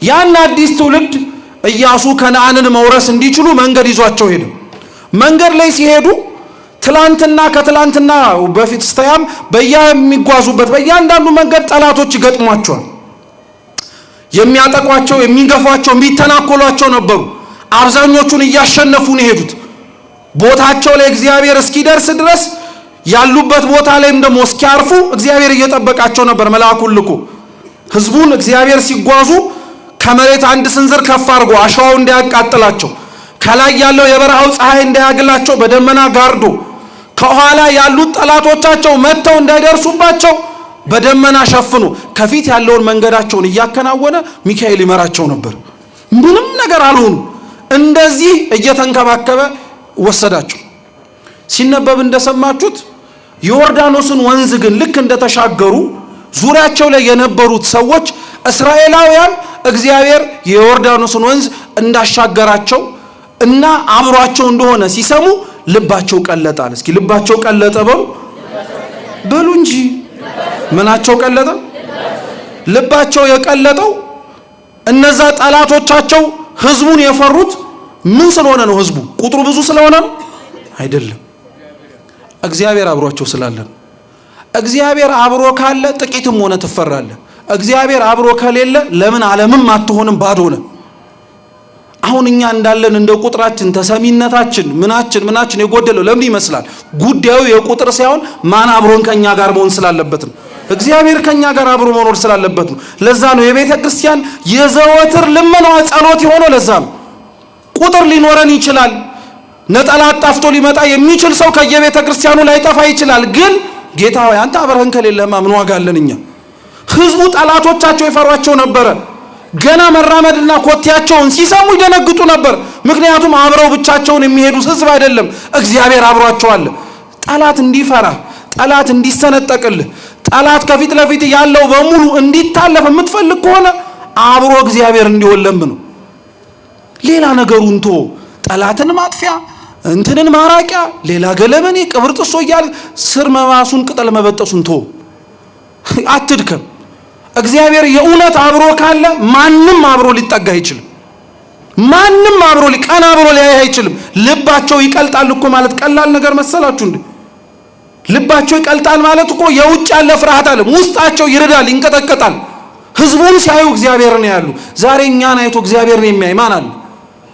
ያን አዲስ ትውልድ ኢያሱ ከነዓንን መውረስ እንዲችሉ መንገድ ይዟቸው ሄደ። መንገድ ላይ ሲሄዱ ትላንትና ከትላንትና በፊት ስተያም በየሚጓዙበት በእያንዳንዱ መንገድ ጠላቶች ይገጥሟቸዋል። የሚያጠቋቸው፣ የሚገፏቸው፣ የሚተናኮሏቸው ነበሩ። አብዛኞቹን እያሸነፉ ነው የሄዱት። ቦታቸው ላይ እግዚአብሔር እስኪደርስ ድረስ ያሉበት ቦታ ላይም ደግሞ እስኪያርፉ እግዚአብሔር እየጠበቃቸው ነበር። መልአኩን ልኮ ህዝቡን እግዚአብሔር ሲጓዙ ከመሬት አንድ ስንዝር ከፍ አድርጎ አሸዋው እንዳያቃጥላቸው፣ ከላይ ያለው የበረሃው ፀሐይ እንዳያግላቸው በደመና ጋርዶ፣ ከኋላ ያሉት ጠላቶቻቸው መጥተው እንዳይደርሱባቸው በደመና ሸፍኖ ከፊት ያለውን መንገዳቸውን እያከናወነ ሚካኤል ይመራቸው ነበር። ምንም ነገር አልሆኑ። እንደዚህ እየተንከባከበ ወሰዳቸው። ሲነበብ እንደሰማችሁት የዮርዳኖስን ወንዝ ግን ልክ እንደተሻገሩ ዙሪያቸው ላይ የነበሩት ሰዎች እስራኤላውያን እግዚአብሔር የዮርዳኖስን ወንዝ እንዳሻገራቸው እና አብሯቸው እንደሆነ ሲሰሙ ልባቸው ቀለጣል። እስኪ ልባቸው ቀለጠ በሉ በሉ እንጂ ምናቸው ቀለጠ? ልባቸው የቀለጠው እነዛ ጠላቶቻቸው ህዝቡን የፈሩት ምን ስለሆነ ነው? ህዝቡ ቁጥሩ ብዙ ስለሆነ ነው? አይደለም። እግዚአብሔር አብሯቸው ስላለ ነው። እግዚአብሔር አብሮ ካለ ጥቂትም ሆነ ትፈራለህ። እግዚአብሔር አብሮ ከሌለ ለምን ዓለምም አትሆንም፣ ባዶ ነህ። አሁን እኛ እንዳለን እንደ ቁጥራችን ተሰሚነታችን ምናችን ምናችን የጎደለው ለምን ይመስላል? ጉዳዩ የቁጥር ሳይሆን ማን አብሮን ከኛ ጋር መሆን ስላለበት ነው። እግዚአብሔር ከኛ ጋር አብሮ መኖር ስላለበት ነው። ለዛ ነው የቤተ ክርስቲያን የዘወትር ልመናዋ ጸሎት የሆነው። ለዛ ነው ቁጥር ሊኖረን ይችላል። ነጠላ አጣፍቶ ሊመጣ የሚችል ሰው ከየቤተ ክርስቲያኑ ላይጠፋ ይችላል። ግን ጌታ ሆይ አንተ አብረህን ከሌለህማ ምን ዋጋ አለን እኛ? ህዝቡ ጠላቶቻቸው ይፈሯቸው ነበረ። ገና መራመድና ኮቴያቸውን ሲሰሙ ይደነግጡ ነበር። ምክንያቱም አብረው ብቻቸውን የሚሄዱት ህዝብ አይደለም፣ እግዚአብሔር አብሯቸው አለ። ጠላት እንዲፈራ፣ ጠላት እንዲሰነጠቅልህ፣ ጠላት ከፊት ለፊት ያለው በሙሉ እንዲታለፍ የምትፈልግ ከሆነ አብሮ እግዚአብሔር እንዲሆን ለምነው። ሌላ ነገሩን ቶ ጠላትን ማጥፊያ እንትንን ማራቂያ ሌላ ገለመኔ ቅብር ጥሶ እያለ ስር መማሱን ቅጠል መበጠሱን ቶ አትድከም። እግዚአብሔር የእውነት አብሮ ካለ ማንም አብሮ ሊጠጋ አይችልም። ማንም አብሮ ሊቀና አብሮ ሊያይ አይችልም። ልባቸው ይቀልጣል እኮ ማለት ቀላል ነገር መሰላችሁ እንዴ? ልባቸው ይቀልጣል ማለት እኮ የውጭ ያለ ፍርሃት አለ፣ ውስጣቸው ይርዳል፣ ይንቀጠቀጣል። ህዝቡን ሲያዩ እግዚአብሔርን ያሉ። ዛሬ እኛን አይቶ እግዚአብሔርን የሚያይ ማን አለ?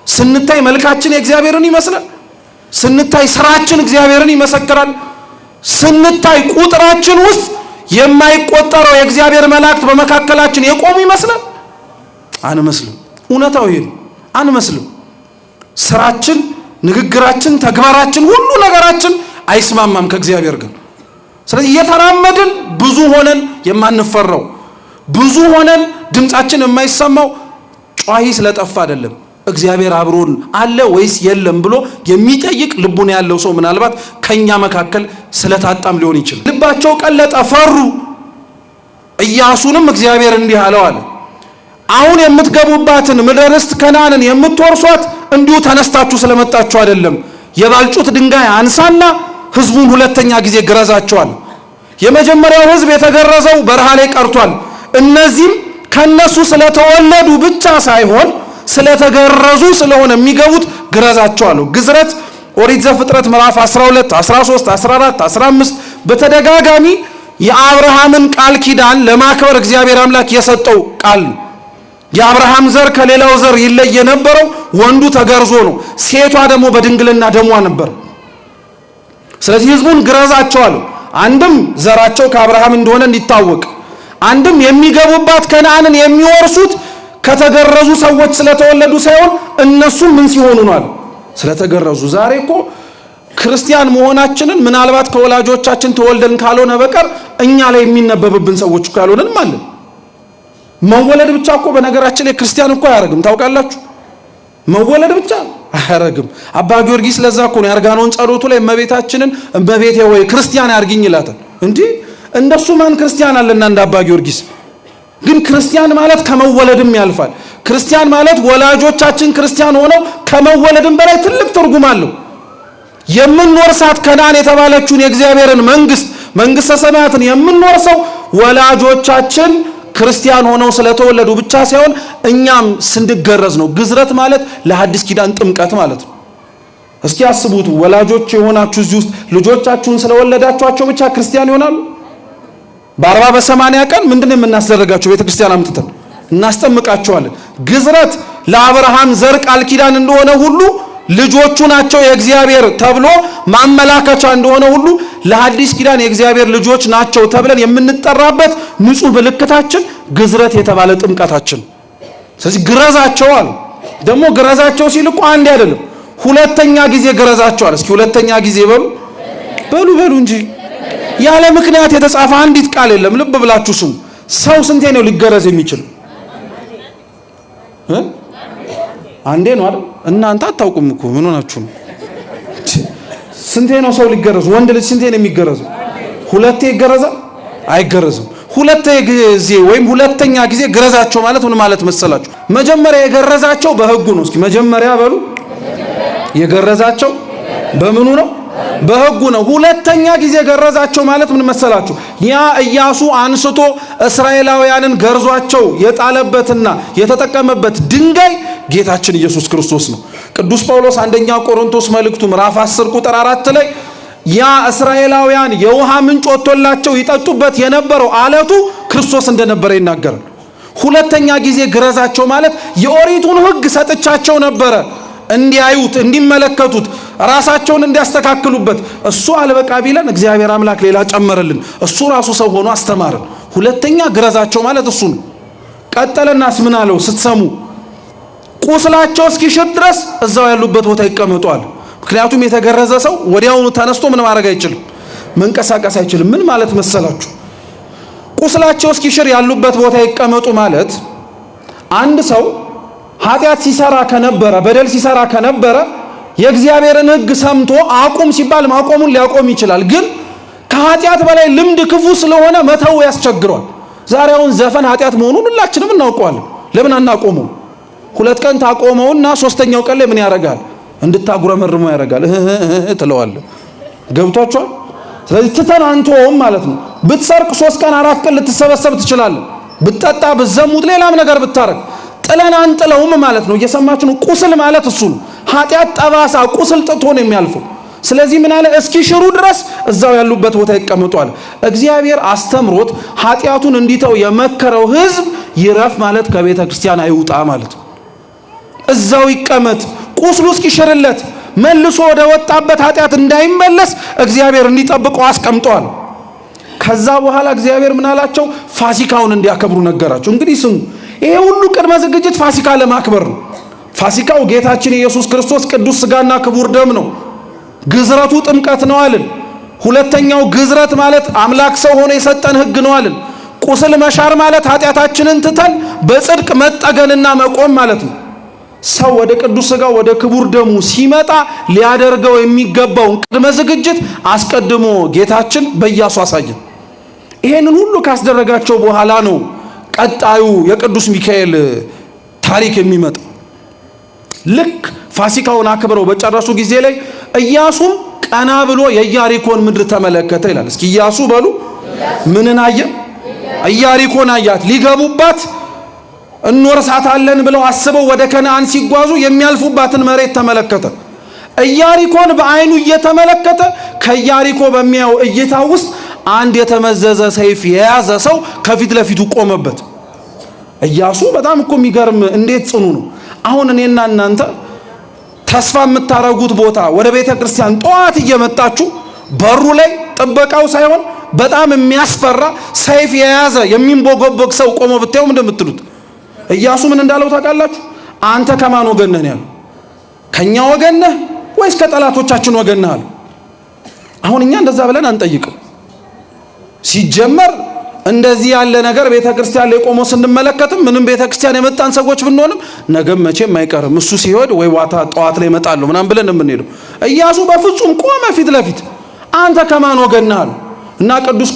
ስንታይ መልካችን የእግዚአብሔርን ይመስላል። ስንታይ ስራችን እግዚአብሔርን ይመሰክራል። ስንታይ ቁጥራችን ውስጥ የማይቆጠረው የእግዚአብሔር መላእክት በመካከላችን የቆሙ ይመስላል? አንመስልም። እውነታው ይሄ ነው። አንመስልም። ስራችን፣ ንግግራችን፣ ተግባራችን፣ ሁሉ ነገራችን አይስማማም ከእግዚአብሔር ጋር። ስለዚህ እየተራመድን ብዙ ሆነን የማንፈራው ብዙ ሆነን ድምጻችን የማይሰማው ጯሂ ስለጠፋ አይደለም። እግዚአብሔር አብሮን አለ ወይስ የለም ብሎ የሚጠይቅ ልቡን ያለው ሰው ምናልባት ከኛ መካከል ስለታጣም ሊሆን ይችላል። ልባቸው ቀለጠ፣ ፈሩ። ኢያሱንም እግዚአብሔር እንዲህ አለው አለ አሁን የምትገቡባትን ምድረ ርስት ከነዓንን የምትወርሷት እንዲሁ ተነስታችሁ ስለመጣችሁ አይደለም፣ የባልጩት ድንጋይ አንሳና ህዝቡን ሁለተኛ ጊዜ ግረዛቸዋል። የመጀመሪያው ህዝብ የተገረዘው በረሃ ላይ ቀርቷል። እነዚህም ከነሱ ስለተወለዱ ብቻ ሳይሆን ስለተገረዙ ስለሆነ የሚገቡት ግረዛቸዋለሁ። ግዝረት ኦሪት ዘፍጥረት ምዕራፍ 12፣ 13፣ 14፣ 15 በተደጋጋሚ የአብርሃምን ቃል ኪዳን ለማክበር እግዚአብሔር አምላክ የሰጠው ቃል ነው። የአብርሃም ዘር ከሌላው ዘር ይለይ የነበረው ወንዱ ተገርዞ ነው፣ ሴቷ ደግሞ በድንግልና ደሟ ነበር። ስለዚህ ህዝቡን ግረዛቸው አለው። አንድም ዘራቸው ከአብርሃም እንደሆነ እንዲታወቅ፣ አንድም የሚገቡባት ከነዓንን የሚወርሱት ከተገረዙ ሰዎች ስለተወለዱ ሳይሆን እነሱም ምን ሲሆኑ ነው አለ ስለተገረዙ። ዛሬ እኮ ክርስቲያን መሆናችንን ምናልባት ከወላጆቻችን ተወልደን ካልሆነ በቀር እኛ ላይ የሚነበብብን ሰዎች እኮ ያልሆነንም አለን። መወለድ ብቻ እኮ በነገራችን ላይ ክርስቲያን እኮ አያደርግም። ታውቃላችሁ፣ መወለድ ብቻ አያደርግም። አባ ጊዮርጊስ ለዛ እኮ ነው የአርጋኖን ጸሎቱ ላይ እመቤታችንን እመቤቴ ወይ ክርስቲያን ያርግኝ ይላታል። እንዲህ እንደሱ ማን ክርስቲያን አለና እንደ አባ ጊዮርጊስ። ግን ክርስቲያን ማለት ከመወለድም ያልፋል። ክርስቲያን ማለት ወላጆቻችን ክርስቲያን ሆነው ከመወለድም በላይ ትልቅ ትርጉም አለው። የምንወርሳት ከነዓን የተባለችውን የእግዚአብሔርን መንግስት መንግስተ ሰማያትን የምንወርሰው ወላጆቻችን ክርስቲያን ሆነው ስለተወለዱ ብቻ ሳይሆን እኛም ስንገረዝ ነው። ግዝረት ማለት ለሐዲስ ኪዳን ጥምቀት ማለት ነው። እስኪ አስቡት፣ ወላጆች የሆናችሁ እዚህ ውስጥ ልጆቻችሁን ስለወለዳችኋቸው ብቻ ክርስቲያን ይሆናሉ? በ40 በ80 ቀን ምንድን ነው የምናስደረጋቸው? ቤተ ክርስቲያን አምጥተን እናስጠምቃቸዋለን። ግዝረት ለአብርሃም ዘር ቃል ኪዳን እንደሆነ ሁሉ ልጆቹ ናቸው የእግዚአብሔር ተብሎ ማመላከቻ እንደሆነ ሁሉ ለሐዲስ ኪዳን የእግዚአብሔር ልጆች ናቸው ተብለን የምንጠራበት ንጹሕ ምልክታችን ግዝረት የተባለ ጥምቀታችን። ስለዚህ ግረዛቸው አሉ። ደግሞ ግረዛቸው ሲል እኮ አንዴ አይደለም፣ ሁለተኛ ጊዜ ግረዛቸው አለ። እስኪ ሁለተኛ ጊዜ በሉ በሉ በሉ እንጂ ያለ ምክንያት የተጻፈ አንዲት ቃል የለም። ልብ ብላችሁ ስሙ። ሰው ስንቴ ነው ሊገረዝ የሚችል? አንዴ ነው አይደል? እናንተ አታውቁም እኮ ምን ሆናችሁ ነው? ስንቴ ነው ሰው ሊገረዝ? ወንድ ልጅ ስንቴ ነው የሚገረዘው? ሁለቴ ይገረዛል? አይገረዝም። ሁለቴ ጊዜ ወይም ሁለተኛ ጊዜ ግረዛቸው ማለት ምን ማለት መሰላችሁ? መጀመሪያ የገረዛቸው በሕጉ ነው። እስኪ መጀመሪያ በሉ የገረዛቸው በምኑ ነው? በሕጉ ነው። ሁለተኛ ጊዜ ገረዛቸው ማለት ምን መሰላችሁ? ያ ኢያሱ አንስቶ እስራኤላውያንን ገርዟቸው የጣለበትና የተጠቀመበት ድንጋይ ጌታችን ኢየሱስ ክርስቶስ ነው። ቅዱስ ጳውሎስ አንደኛ ቆሮንቶስ መልእክቱ ምዕራፍ 10 ቁጥር 4 ላይ ያ እስራኤላውያን የውሃ ምንጭ ወጥቶላቸው ይጠጡበት የነበረው አለቱ ክርስቶስ እንደነበረ ይናገራል። ሁለተኛ ጊዜ ግረዛቸው ማለት የኦሪቱን ሕግ ሰጥቻቸው ነበረ እንዲያዩት፣ እንዲመለከቱት፣ ራሳቸውን እንዲያስተካክሉበት። እሱ አልበቃ ቢለን እግዚአብሔር አምላክ ሌላ ጨመረልን። እሱ ራሱ ሰው ሆኖ አስተማረን። ሁለተኛ ግረዛቸው ማለት እሱ ነው። ቀጠለናስ ምን አለው ስትሰሙ ቁስላቸው እስኪሽር ድረስ እዛው ያሉበት ቦታ ይቀመጧል። ምክንያቱም የተገረዘ ሰው ወዲያውኑ ተነስቶ ምን ማድረግ አይችልም፣ መንቀሳቀስ አይችልም። ምን ማለት መሰላችሁ? ቁስላቸው እስኪሽር ያሉበት ቦታ ይቀመጡ ማለት አንድ ሰው ኃጢአት ሲሰራ ከነበረ በደል ሲሰራ ከነበረ የእግዚአብሔርን ሕግ ሰምቶ አቁም ሲባል ማቆሙን ሊያቆም ይችላል። ግን ከኃጢአት በላይ ልምድ ክፉ ስለሆነ መተው ያስቸግሯል። ዛሬ አሁን ዘፈን ኃጢአት መሆኑን ሁላችንም እናውቀዋለን። ለምን አናቆመው? ሁለት ቀን ታቆመውና ሶስተኛው ቀን ላይ ምን ያደርጋል? እንድታጉረመርመው ያደርጋል። እህ እህ ትለዋለህ። ገብቷቸዋል። ስለዚህ ትተን አንተውም ማለት ነው። ብትሰርቅ 3 ቀን 4 ቀን ልትሰበሰብ ትችላለህ። ብትጠጣ፣ ብትዘሙት፣ ሌላም ነገር ብታረግ ጥለን አንጥለውም ማለት ነው። እየሰማችሁ ነው። ቁስል ማለት እሱ ነው። ኃጢአት ጠባሳ፣ ቁስል ጥቶ ነው የሚያልፈው። ስለዚህ ምን አለ? እስኪሽሩ ድረስ እዛው ያሉበት ቦታ ይቀመጧል። እግዚአብሔር አስተምሮት ኃጢአቱን እንዲተው የመከረው ሕዝብ ይረፍ ማለት ከቤተ ክርስቲያን አይውጣ ማለት ነው። እዛው ይቀመጥ፣ ቁስሉ እስኪሽርለት መልሶ ወደ ወጣበት ኃጢአት እንዳይመለስ እግዚአብሔር እንዲጠብቀው አስቀምጧል። ከዛ በኋላ እግዚአብሔር ምን አላቸው? ፋሲካውን እንዲያከብሩ ነገራቸው። እንግዲህ ስሙ፣ ይሄ ሁሉ ቅድመ ዝግጅት ፋሲካ ለማክበር ነው። ፋሲካው ጌታችን ኢየሱስ ክርስቶስ ቅዱስ ሥጋና ክቡር ደም ነው። ግዝረቱ ጥምቀት ነው አልን። ሁለተኛው ግዝረት ማለት አምላክ ሰው ሆኖ የሰጠን ሕግ ነው አልን። ቁስል መሻር ማለት ኃጢአታችንን ትተን በጽድቅ መጠገንና መቆም ማለት ነው። ሰው ወደ ቅዱስ ሥጋው ወደ ክቡር ደሙ ሲመጣ ሊያደርገው የሚገባውን ቅድመ ዝግጅት አስቀድሞ ጌታችን በኢያሱ አሳየን። ይሄንን ሁሉ ካስደረጋቸው በኋላ ነው ቀጣዩ የቅዱስ ሚካኤል ታሪክ የሚመጣው። ልክ ፋሲካውን አክብረው በጨረሱ ጊዜ ላይ ኢያሱም ቀና ብሎ የኢያሪኮን ምድር ተመለከተ ይላል። እስኪ ኢያሱ በሉ ምንን አየ? ኢያሪኮን አያት። ሊገቡባት እንወርሳታለን ብለው አስበው ወደ ከነአን ሲጓዙ የሚያልፉባትን መሬት ተመለከተ። ኢያሪኮን በአይኑ እየተመለከተ ከኢያሪኮ በሚያየው እይታ ውስጥ አንድ የተመዘዘ ሰይፍ የያዘ ሰው ከፊት ለፊቱ ቆመበት። ኢያሱ በጣም እኮ የሚገርም እንዴት ጽኑ ነው። አሁን እኔና እናንተ ተስፋ የምታረጉት ቦታ ወደ ቤተ ክርስቲያን ጠዋት እየመጣችሁ በሩ ላይ ጥበቃው ሳይሆን በጣም የሚያስፈራ ሰይፍ የያዘ የሚንቦገቦግ ሰው ቆሞ ብታዩ ምንድን የምትሉት? ኢያሱ ምን እንዳለው ታውቃላችሁ? አንተ ከማን ወገን ነህ ያለው? ከኛ ወገን ነህ ወይስ ከጠላቶቻችን ወገን ነህ አለው። አሁን እኛ እንደዛ ብለን አንጠይቅም። ሲጀመር እንደዚህ ያለ ነገር ቤተ ክርስቲያን ላይ ቆሞ ስንመለከትም ምንም ቤተ ክርስቲያን የመጣን ሰዎች ብንሆንም ነገም መቼም አይቀርም እሱ ሲሄድ ወይ ዋታ ጠዋት ላይ እመጣለሁ ምናምን ብለን የምንሄደው። ኢያሱ በፍጹም ቆመ ፊት ለፊት። አንተ ከማን ወገን ነህ አለው። እና ቅዱስ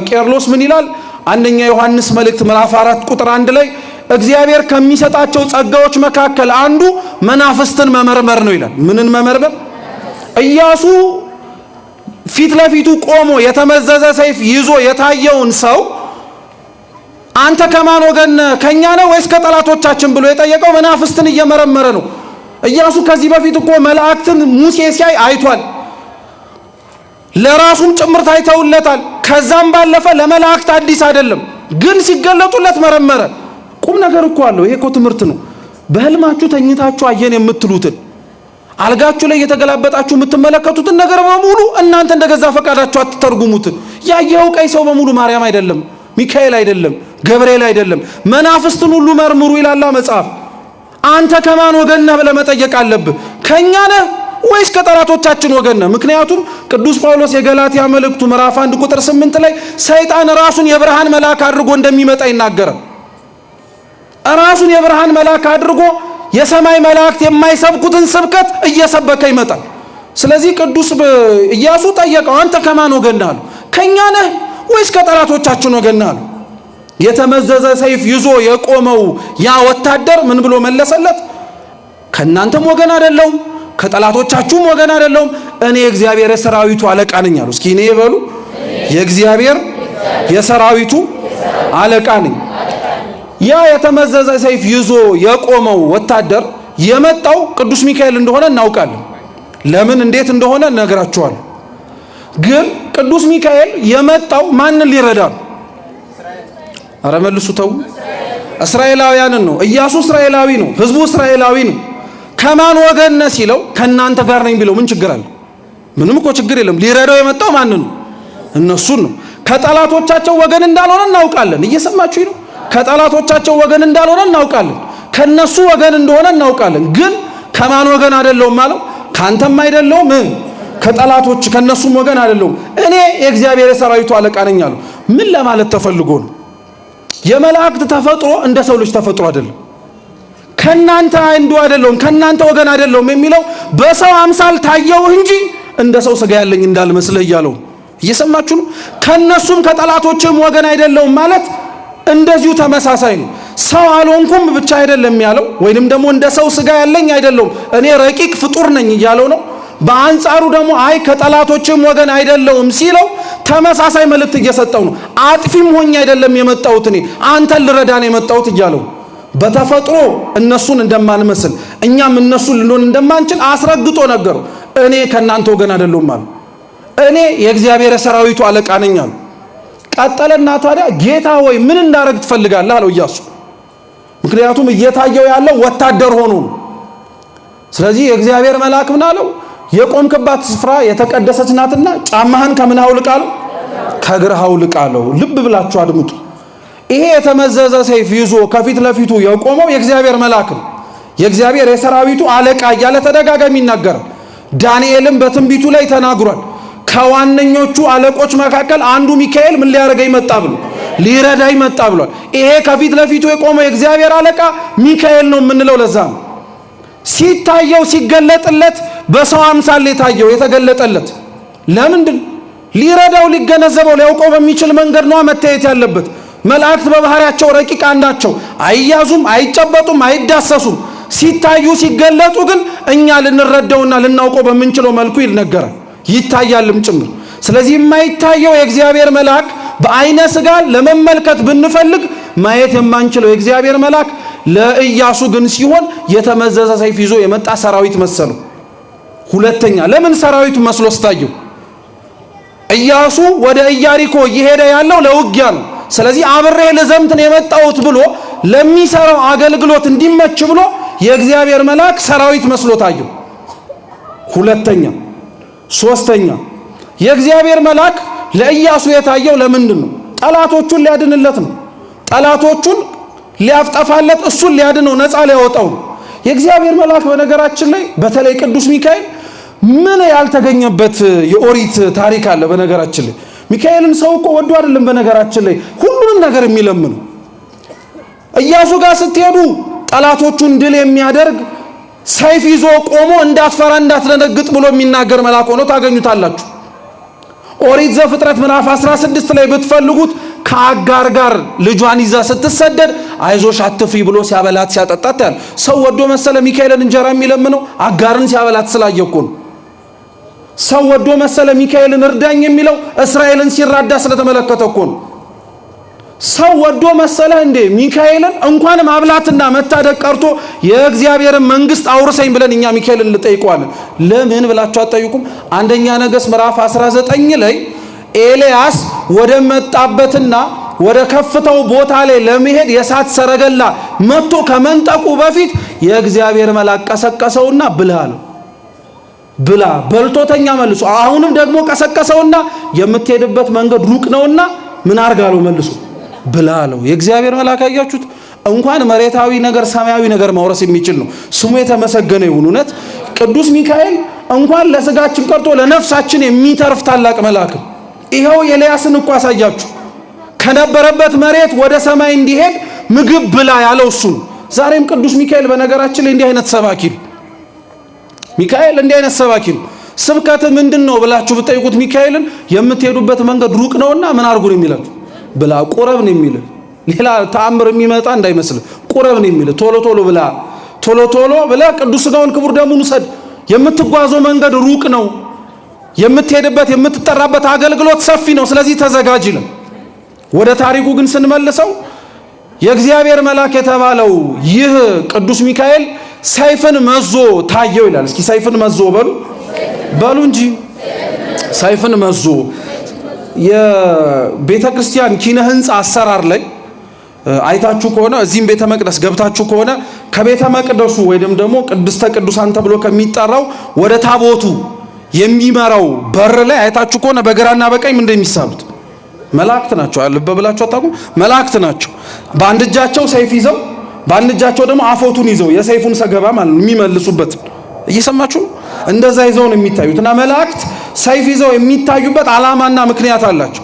ቄርሎስ ምን ይላል? አንደኛ ዮሐንስ መልእክት ምዕራፍ 4 ቁጥር 1 ላይ እግዚአብሔር ከሚሰጣቸው ጸጋዎች መካከል አንዱ መናፍስትን መመርመር ነው ይላል። ምንን መመርመር? ኢያሱ ፊት ለፊቱ ቆሞ የተመዘዘ ሰይፍ ይዞ የታየውን ሰው አንተ ከማን ወገን ነህ? ከኛ ነው ወይስ ከጠላቶቻችን ብሎ የጠየቀው መናፍስትን እየመረመረ ነው። ኢያሱ ከዚህ በፊት እኮ መላእክትን ሙሴ ሲያይ አይቷል። ለራሱም ጭምር ታይተውለታል። ከዛም ባለፈ ለመላእክት አዲስ አይደለም፣ ግን ሲገለጡለት መረመረ። ቁም ነገር እኮ አለው። ይሄ እኮ ትምህርት ነው። በህልማችሁ ተኝታችሁ አየን የምትሉትን አልጋችሁ ላይ እየተገላበጣችሁ የምትመለከቱትን ነገር በሙሉ እናንተ እንደገዛ ፈቃዳችሁ አትተርጉሙት። ያየኸው ቀይ ሰው በሙሉ ማርያም አይደለም፣ ሚካኤል አይደለም፣ ገብርኤል አይደለም። መናፍስትን ሁሉ መርምሩ ይላላ መጽሐፍ። አንተ ከማን ወገን ነህ ብለህ መጠየቅ አለብህ። ከኛ ነህ ወይስ ከጠላቶቻችን ወገን ነህ? ምክንያቱም ቅዱስ ጳውሎስ የገላትያ መልእክቱ ምዕራፍ 1 ቁጥር 8 ላይ ሰይጣን ራሱን የብርሃን መልአክ አድርጎ እንደሚመጣ ይናገራል። ራሱን የብርሃን መልአክ አድርጎ የሰማይ መላእክት የማይሰብኩትን ስብከት እየሰበከ ይመጣል። ስለዚህ ቅዱስ ኢያሱ ጠየቀው፣ አንተ ከማን ወገን ነህ አለው። ከኛ ነህ ወይስ ከጠላቶቻችን ወገን ነህ አለው። የተመዘዘ ሰይፍ ይዞ የቆመው ያ ወታደር ምን ብሎ መለሰለት? ከእናንተም ወገን አይደለሁም፣ ከጠላቶቻችሁም ወገን አይደለሁም፣ እኔ የእግዚአብሔር የሰራዊቱ አለቃ ነኝ አሉ። እስኪ እኔ በሉ የእግዚአብሔር የሰራዊቱ አለቃ ነኝ። ያ የተመዘዘ ሰይፍ ይዞ የቆመው ወታደር የመጣው ቅዱስ ሚካኤል እንደሆነ እናውቃለን። ለምን እንዴት እንደሆነ እነግራችኋለሁ። ግን ቅዱስ ሚካኤል የመጣው ማንን ሊረዳ ነው? ኧረ መልሱ ተው። እስራኤላውያንን ነው። ኢያሱ እስራኤላዊ ነው፣ ህዝቡ እስራኤላዊ ነው። ከማን ወገን ነህ ሲለው ከእናንተ ጋር ነኝ ቢለው ምን ችግር አለ? ምንም እኮ ችግር የለም። ሊረዳው የመጣው ማንን ነው? እነሱን ነው። ከጠላቶቻቸው ወገን እንዳልሆነ እናውቃለን። እየሰማችሁ ነው። ከጠላቶቻቸው ወገን እንዳልሆነ እናውቃለን። ከነሱ ወገን እንደሆነ እናውቃለን። ግን ከማን ወገን አይደለሁም አለው? ካንተም አይደለሁም፣ ከጠላቶች ከነሱም ወገን አይደለሁም፣ እኔ የእግዚአብሔር የሰራዊቱ አለቃ ነኝ አለው። ምን ለማለት ተፈልጎ ነው? የመላእክት ተፈጥሮ እንደ ሰው ልጅ ተፈጥሮ አይደለም። ከናንተ አንዱ አይደለሁም፣ ከናንተ ወገን አይደለሁም የሚለው በሰው አምሳል ታየው እንጂ እንደ ሰው ስጋ ያለኝ እንዳልመስልህ እያለው እየሰማችሁ ነው። ከነሱም ከጠላቶችም ወገን አይደለሁም ማለት እንደዚሁ ተመሳሳይ ነው። ሰው አልሆንኩም ብቻ አይደለም ያለው፣ ወይንም ደግሞ እንደ ሰው ስጋ ያለኝ አይደለሁም እኔ ረቂቅ ፍጡር ነኝ እያለው ነው። በአንጻሩ ደግሞ አይ ከጠላቶችም ወገን አይደለሁም ሲለው ተመሳሳይ መልእክት እየሰጠው ነው። አጥፊም ሆኜ አይደለም የመጣሁት እኔ አንተን ልረዳ ነው የመጣሁት እያለው በተፈጥሮ እነሱን እንደማንመስል እኛም እነሱን ልንሆን እንደማንችል አስረግጦ ነገረው። እኔ ከእናንተ ወገን አይደለሁም አለ። እኔ የእግዚአብሔር የሰራዊቱ አለቃ ነኝ አለ። ቀጠለና ታዲያ ጌታ ሆይ ምን እንዳደርግ ትፈልጋለህ አለው ኢያሱ። ምክንያቱም እየታየው ያለው ወታደር ሆኖ ነው። ስለዚህ የእግዚአብሔር መልአክ ምን አለው? የቆምክባት ስፍራ የተቀደሰች ናትና ጫማህን ከምን አውልቅ አለው? ከእግርህ አውልቅ አለው። ልብ ብላችሁ አድምጡ። ይሄ የተመዘዘ ሰይፍ ይዞ ከፊት ለፊቱ የቆመው የእግዚአብሔር መልአክ ነው። የእግዚአብሔር የሰራዊቱ አለቃ እያለ ተደጋጋሚ ይናገራል። ዳንኤልም በትንቢቱ ላይ ተናግሯል። ከዋነኞቹ አለቆች መካከል አንዱ ሚካኤል ምን ሊያደርገኝ መጣ ብሎ ሊረዳኝ መጣ ብሏል። ይሄ ከፊት ለፊቱ የቆመው የእግዚአብሔር አለቃ ሚካኤል ነው የምንለው ለዛ ነው። ሲታየው ሲገለጥለት በሰው አምሳል የታየው የተገለጠለት ለምንድን ሊረዳው ሊገነዘበው ሊያውቀው በሚችል መንገድ ነዋ መታየት ያለበት። መላእክት በባህሪያቸው ረቂቃን ናቸው። አይያዙም፣ አይጨበጡም፣ አይዳሰሱም። ሲታዩ ሲገለጡ ግን እኛ ልንረዳውና ልናውቀው በምንችለው መልኩ ይነገራል፣ ይታያልም ጭምር። ስለዚህ የማይታየው የእግዚአብሔር መልአክ በአይነ ስጋ ለመመልከት ብንፈልግ ማየት የማንችለው የእግዚአብሔር መልአክ ለኢያሱ ግን ሲሆን የተመዘዘ ሰይፍ ይዞ የመጣ ሰራዊት መሰለው። ሁለተኛ ለምን ሰራዊቱ መስሎ ስታየው? ኢያሱ ወደ ኢያሪኮ እየሄደ ያለው ለውጊያ ነው። ስለዚህ አብሬ ልዘምት ነው የመጣሁት ብሎ ለሚሰራው አገልግሎት እንዲመች ብሎ የእግዚአብሔር መልአክ ሰራዊት መስሎ ታየው። ሁለተኛ ሶስተኛ የእግዚአብሔር መልአክ ለኢያሱ የታየው ለምንድን ነው? ጠላቶቹን ሊያድንለት ነው። ጠላቶቹን ሊያፍጠፋለት፣ እሱን ሊያድነው፣ ነፃ ሊያወጣው ነው። የእግዚአብሔር መልአክ በነገራችን ላይ በተለይ ቅዱስ ሚካኤል ምን ያልተገኘበት የኦሪት ታሪክ አለ። በነገራችን ላይ ሚካኤልን ሰው እኮ ወዶ አይደለም በነገራችን ላይ ሁሉንም ነገር የሚለምነው። ኢያሱ ጋር ስትሄዱ ጠላቶቹን ድል የሚያደርግ ሰይፍ ይዞ ቆሞ እንዳትፈራ እንዳትደነግጥ ብሎ የሚናገር መልአክ ሆኖ ታገኙታላችሁ። ኦሪት ዘፍጥረት ምዕራፍ 16 ላይ ብትፈልጉት ከአጋር ጋር ልጇን ይዛ ስትሰደድ አይዞሽ አትፍሪ ብሎ ሲያበላት ሲያጠጣት ያለ ሰው ወዶ መሰለ ሚካኤልን እንጀራ የሚለምነው? አጋርን ሲያበላት ስላየ እኮ ነው። ሰው ወዶ መሰለ ሚካኤልን እርዳኝ የሚለው? እስራኤልን ሲራዳ ስለተመለከተ እኮ ነው። ሰው ወዶ መሰለህ እንዴ ሚካኤልን እንኳን ማብላትና መታደግ ቀርቶ የእግዚአብሔርን መንግስት አውርሰኝ ብለን እኛ ሚካኤልን እንጠይቀዋለን። ለምን ብላችሁ አትጠይቁም? አንደኛ ነገሥት ምዕራፍ 19 ላይ ኤልያስ ወደ መጣበትና ወደ ከፍታው ቦታ ላይ ለመሄድ የእሳት ሰረገላ መጥቶ ከመንጠቁ በፊት የእግዚአብሔር መልአክ ቀሰቀሰውና ብላ አለው። ብላ በልቶተኛ መልሶ። አሁንም ደግሞ ቀሰቀሰውና የምትሄድበት መንገድ ሩቅ ነውና ምን አርጋለው መልሶ ብላ አለው። የእግዚአብሔር መልአክ አያችሁት? እንኳን መሬታዊ ነገር ሰማያዊ ነገር ማውረስ የሚችል ነው። ስሙ የተመሰገነ ይሁን። እውነት ቅዱስ ሚካኤል እንኳን ለስጋችን ቀርቶ ለነፍሳችን የሚተርፍ ታላቅ መልአክ ነው። ይኸው ኤልያስን እኮ አሳያችሁ። ከነበረበት መሬት ወደ ሰማይ እንዲሄድ ምግብ ብላ ያለው እሱ ነው። ዛሬም ቅዱስ ሚካኤል በነገራችን ላይ እንዲህ አይነት ሰባኪ ነው። ሚካኤል እንዲህ አይነት ሰባኪ ነው። ስብከት ምንድን ነው ብላችሁ ብትጠይቁት ሚካኤልን የምትሄዱበት መንገድ ሩቅ ነውና ምን አድርጉ ነው የሚላችሁ? ብላ ቁረብ ነው የሚል። ሌላ ተአምር የሚመጣ እንዳይመስል ቁረብ ነው የሚል። ቶሎ ቶሎ ብላ፣ ቶሎ ቶሎ ብላ ቅዱስ ሥጋውን ክቡር ደሙን ውሰድ። የምትጓዘው መንገድ ሩቅ ነው። የምትሄድበት የምትጠራበት አገልግሎት ሰፊ ነው። ስለዚህ ተዘጋጅ ይላል። ወደ ታሪኩ ግን ስንመልሰው የእግዚአብሔር መልአክ የተባለው ይህ ቅዱስ ሚካኤል ሰይፍን መዞ ታየው ይላል። እስኪ ሰይፍን መዞ በሉ በሉ እንጂ ሰይፍን መዞ። የቤተ ክርስቲያን ኪነ ህንፃ አሰራር ላይ አይታችሁ ከሆነ፣ እዚህም ቤተ መቅደስ ገብታችሁ ከሆነ፣ ከቤተ መቅደሱ ወይም ደግሞ ቅድስተ ቅዱሳን ተብሎ ከሚጠራው ወደ ታቦቱ የሚመራው በር ላይ አይታችሁ ከሆነ በግራና በቀኝ ምንድን የሚሳሉት መላእክት ናቸው። ልብ ብላችሁ አታውቁም? መላእክት ናቸው። በአንድ እጃቸው ሰይፍ ይዘው በአንድ እጃቸው ደግሞ አፎቱን ይዘው የሰይፉን ሰገባ ማለት ነው የሚመልሱበት። እየሰማችሁ ነው? እንደዛ ይዘው ነው የሚታዩት። እና መላእክት ሰይፍ ይዘው የሚታዩበት ዓላማና ምክንያት አላቸው።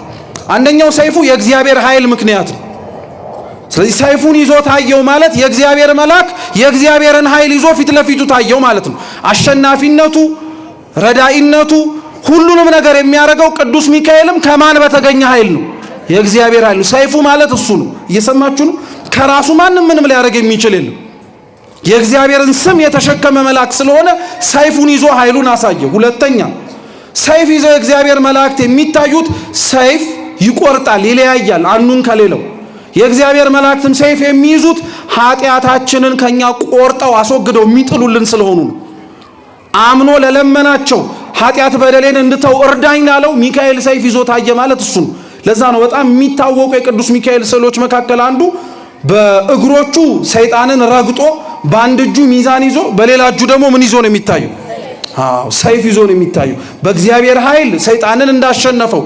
አንደኛው ሰይፉ የእግዚአብሔር ኃይል ምክንያት ነው። ስለዚህ ሰይፉን ይዞ ታየው ማለት የእግዚአብሔር መልአክ የእግዚአብሔርን ኃይል ይዞ ፊት ለፊቱ ታየው ማለት ነው። አሸናፊነቱ፣ ረዳኢነቱ፣ ሁሉንም ነገር የሚያደርገው ቅዱስ ሚካኤልም ከማን በተገኘ ኃይል ነው? የእግዚአብሔር ኃይል ነው። ሰይፉ ማለት እሱ ነው። እየሰማችሁ ነው? ከራሱ ማንም ምንም ሊያደርግ የሚችል የለም። የእግዚአብሔርን ስም የተሸከመ መልአክ ስለሆነ ሰይፉን ይዞ ኃይሉን አሳየ። ሁለተኛ ሰይፍ ይዘው የእግዚአብሔር መላእክት የሚታዩት ሰይፍ ይቆርጣል፣ ይለያያል አንዱን ከሌለው። የእግዚአብሔር መላእክትም ሰይፍ የሚይዙት ኃጢአታችንን ከኛ ቆርጠው አስወግደው የሚጥሉልን ስለሆኑ ነው። አምኖ ለለመናቸው ኃጢአት በደሌን እንድተው እርዳኝ ላለው ሚካኤል ሰይፍ ይዞ ታየ ማለት እሱ ነው። ለዛ ነው በጣም የሚታወቁ የቅዱስ ሚካኤል ስዕሎች መካከል አንዱ በእግሮቹ ሰይጣንን ረግጦ በአንድ እጁ ሚዛን ይዞ በሌላ እጁ ደግሞ ምን ይዞ ነው የሚታየው? አዎ ሰይፍ ይዞ ነው የሚታየው። በእግዚአብሔር ኃይል ሰይጣንን እንዳሸነፈው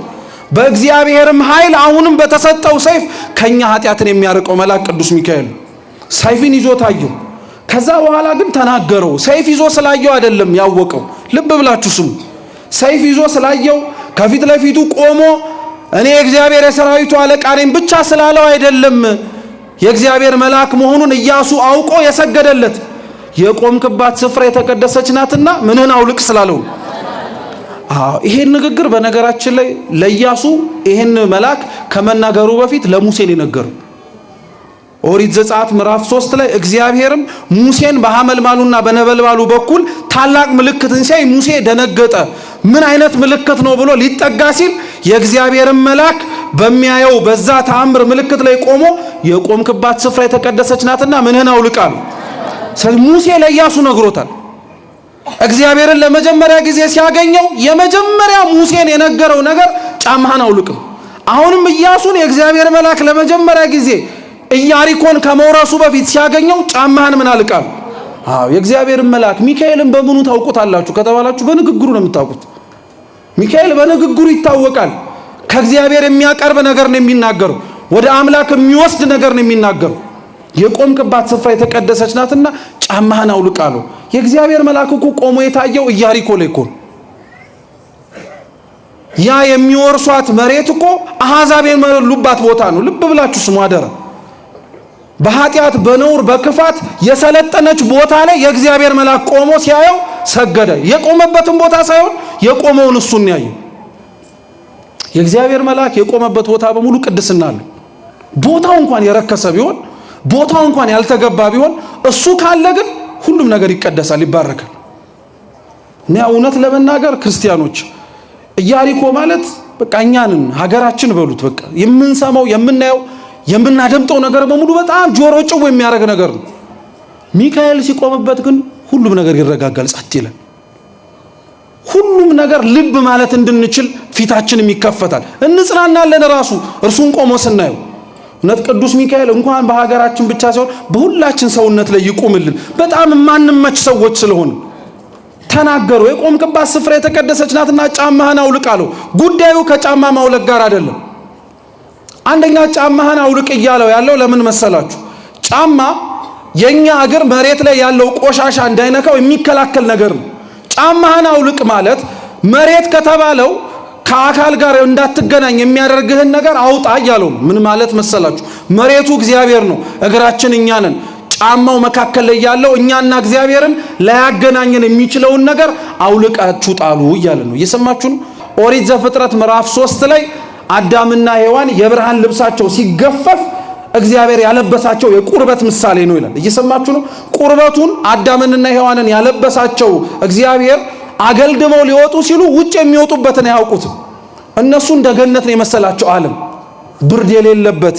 በእግዚአብሔርም ኃይል አሁንም በተሰጠው ሰይፍ ከኛ ኃጢአትን የሚያርቀው መልአክ ቅዱስ ሚካኤል ሰይፍን ይዞ ታየው። ከዛ በኋላ ግን ተናገረው። ሰይፍ ይዞ ስላየው አይደለም ያወቀው። ልብ ብላችሁ ስሙ። ሰይፍ ይዞ ስላየው ከፊት ለፊቱ ቆሞ እኔ የእግዚአብሔር የሰራዊቱ አለቃ ነኝ ብቻ ስላለው አይደለም የእግዚአብሔር መልአክ መሆኑን ኢያሱ አውቆ የሰገደለት፣ የቆምክባት ስፍራ የተቀደሰች ናትና ምንህን አውልቅ ስላለው። አዎ ይሄን ንግግር በነገራችን ላይ ለኢያሱ ይሄን መልአክ ከመናገሩ በፊት ለሙሴ ነው የነገረው። ኦሪት ዘጸአት ምዕራፍ 3 ላይ እግዚአብሔርም ሙሴን በሐመልማሉና በነበልባሉ በኩል ታላቅ ምልክትን ሲያይ ሙሴ ደነገጠ። ምን አይነት ምልክት ነው ብሎ ሊጠጋ ሲል የእግዚአብሔርን መልአክ በሚያየው በዛ ተአምር ምልክት ላይ ቆሞ የቆምክባት ስፍራ የተቀደሰች ናትና ምንህን አውልቅ አለው። ስለዚህ ሙሴ ለኢያሱ ነግሮታል። እግዚአብሔርን ለመጀመሪያ ጊዜ ሲያገኘው የመጀመሪያ ሙሴን የነገረው ነገር ጫማህን አውልቅም። አሁንም ኢያሱን የእግዚአብሔር መልአክ ለመጀመሪያ ጊዜ ኢያሪኮን ከመውረሱ በፊት ሲያገኘው ጫማህን ምን አልቃል? አዎ የእግዚአብሔርን መልአክ ሚካኤልን በምኑ ታውቁታላችሁ ከተባላችሁ በንግግሩ ነው የምታውቁት። ሚካኤል በንግግሩ ይታወቃል። ከእግዚአብሔር የሚያቀርብ ነገር ነው የሚናገረው። ወደ አምላክ የሚወስድ ነገር ነው የሚናገረው። የቆምክባት ስፍራ የተቀደሰች ናትና ጫማህን አውልቅ አለው። የእግዚአብሔር መልአክ እኮ ቆሞ የታየው ኢያሪኮ ላይ እኮ ነው። ያ የሚወርሷት መሬት እኮ አሕዛብ የመሉባት ቦታ ነው። ልብ ብላችሁ ስሙ አደራ። በኃጢአት በነውር በክፋት የሰለጠነች ቦታ ላይ የእግዚአብሔር መልአክ ቆሞ ሲያየው ሰገደ። የቆመበትን ቦታ ሳይሆን የቆመውን እሱን ያየው። የእግዚአብሔር መልአክ የቆመበት ቦታ በሙሉ ቅድስና አለው። ቦታው እንኳን የረከሰ ቢሆን፣ ቦታው እንኳን ያልተገባ ቢሆን እሱ ካለ ግን ሁሉም ነገር ይቀደሳል፣ ይባረካል። እና እውነት ለመናገር ክርስቲያኖች ኢያሪኮ ማለት በቃ እኛንን ሀገራችን በሉት። በቃ የምንሰማው የምናየው የምናደምጠው ነገር በሙሉ በጣም ጆሮ ጭው የሚያደርግ ነገር ነው። ሚካኤል ሲቆምበት ግን ሁሉም ነገር ይረጋጋል፣ ጸጥ ይላል። ሁሉም ነገር ልብ ማለት እንድንችል ፊታችንም ይከፈታል፣ እንጽናናለን። ራሱ እርሱን ቆሞ ስናየው እውነት ቅዱስ ሚካኤል እንኳን በሀገራችን ብቻ ሳይሆን በሁላችን ሰውነት ላይ ይቁምልን። በጣም የማንመች ሰዎች ስለሆን ተናገሩ። የቆምክባት ስፍራ የተቀደሰች ናትና ጫማህን አውልቅ አለው። ጉዳዩ ከጫማ ማውለቅ ጋር አይደለም። አንደኛ ጫማህን አውልቅ እያለው ያለው ለምን መሰላችሁ? ጫማ የኛ እግር መሬት ላይ ያለው ቆሻሻ እንዳይነካው የሚከላከል ነገር ነው። ጫማህን አውልቅ ማለት መሬት ከተባለው ከአካል ጋር እንዳትገናኝ የሚያደርግህን ነገር አውጣ እያለው ነው። ምን ማለት መሰላችሁ? መሬቱ እግዚአብሔር ነው፣ እግራችን እኛ ነን። ጫማው መካከል ላይ ያለው እኛና እግዚአብሔርን ላያገናኘን የሚችለውን ነገር አውልቃችሁ ጣሉ እያለ ነው። እየሰማችሁ ነው። ኦሪት ዘፍጥረት ምዕራፍ 3 ላይ አዳምና ሔዋን የብርሃን ልብሳቸው ሲገፈፍ እግዚአብሔር ያለበሳቸው የቁርበት ምሳሌ ነው ይላል። እየሰማችሁ ነው። ቁርበቱን አዳምንና ሔዋንን ያለበሳቸው እግዚአብሔር አገልድመው ሊወጡ ሲሉ ውጭ የሚወጡበትን አያውቁትም። እነሱ እንደ ገነት ነው የመሰላቸው ዓለም ብርድ የሌለበት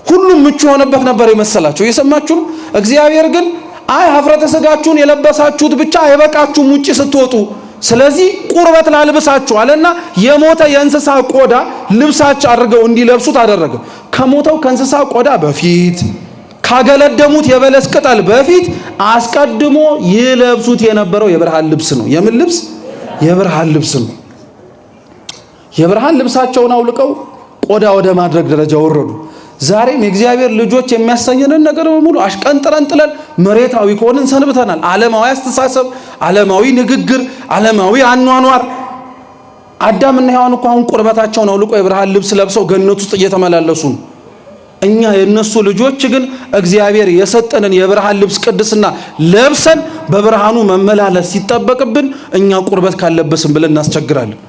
ሁሉም ምቹ የሆነበት ነበር የመሰላቸው። እየሰማችሁ ነው። እግዚአብሔር ግን አይ ኀፍረተ ሥጋችሁን የለበሳችሁት ብቻ አይበቃችሁም ውጭ ስትወጡ፣ ስለዚህ ቁርበት ላልብሳችሁ አለና የሞተ የእንስሳ ቆዳ ልብሳቸው አድርገው እንዲለብሱት አደረገ። ከሞተው ከእንስሳ ቆዳ በፊት ካገለደሙት የበለስ ቅጠል በፊት አስቀድሞ ይለብሱት የነበረው የብርሃን ልብስ ነው። የምን ልብስ? የብርሃን ልብስ ነው። የብርሃን ልብሳቸውን አውልቀው ቆዳ ወደ ማድረግ ደረጃ ወረዱ። ዛሬም የእግዚአብሔር ልጆች የሚያሰኘንን ነገር በሙሉ አሽቀንጥረን ጥለን መሬታዊ ከሆንን ሰንብተናል። ዓለማዊ አስተሳሰብ፣ ዓለማዊ ንግግር፣ ዓለማዊ አኗኗር። አዳምና ሔዋን እኮ አሁን ቁርበታቸውን አውልቀው የብርሃን ልብስ ለብሰው ገነት ውስጥ እየተመላለሱ ነው። እኛ የእነሱ ልጆች ግን እግዚአብሔር የሰጠንን የብርሃን ልብስ ቅድስና ለብሰን በብርሃኑ መመላለስ ሲጠበቅብን እኛ ቁርበት ካለበስን ብለን እናስቸግራለን።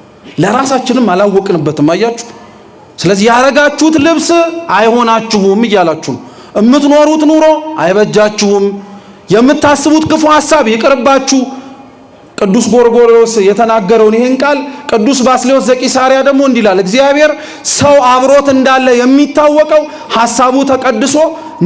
ለራሳችንም አላወቅንበትም። አያችሁ። ስለዚህ ያረጋችሁት ልብስ አይሆናችሁም እያላችሁ ነው። የምትኖሩት ኑሮ አይበጃችሁም። የምታስቡት ክፉ ሐሳብ ይቅርባችሁ። ቅዱስ ጎርጎርዮስ የተናገረውን ይህን ቃል ቅዱስ ባስሌዎስ ዘቂሳርያ ደግሞ እንዲህ ይላል፣ እግዚአብሔር ሰው አብሮት እንዳለ የሚታወቀው ሐሳቡ ተቀድሶ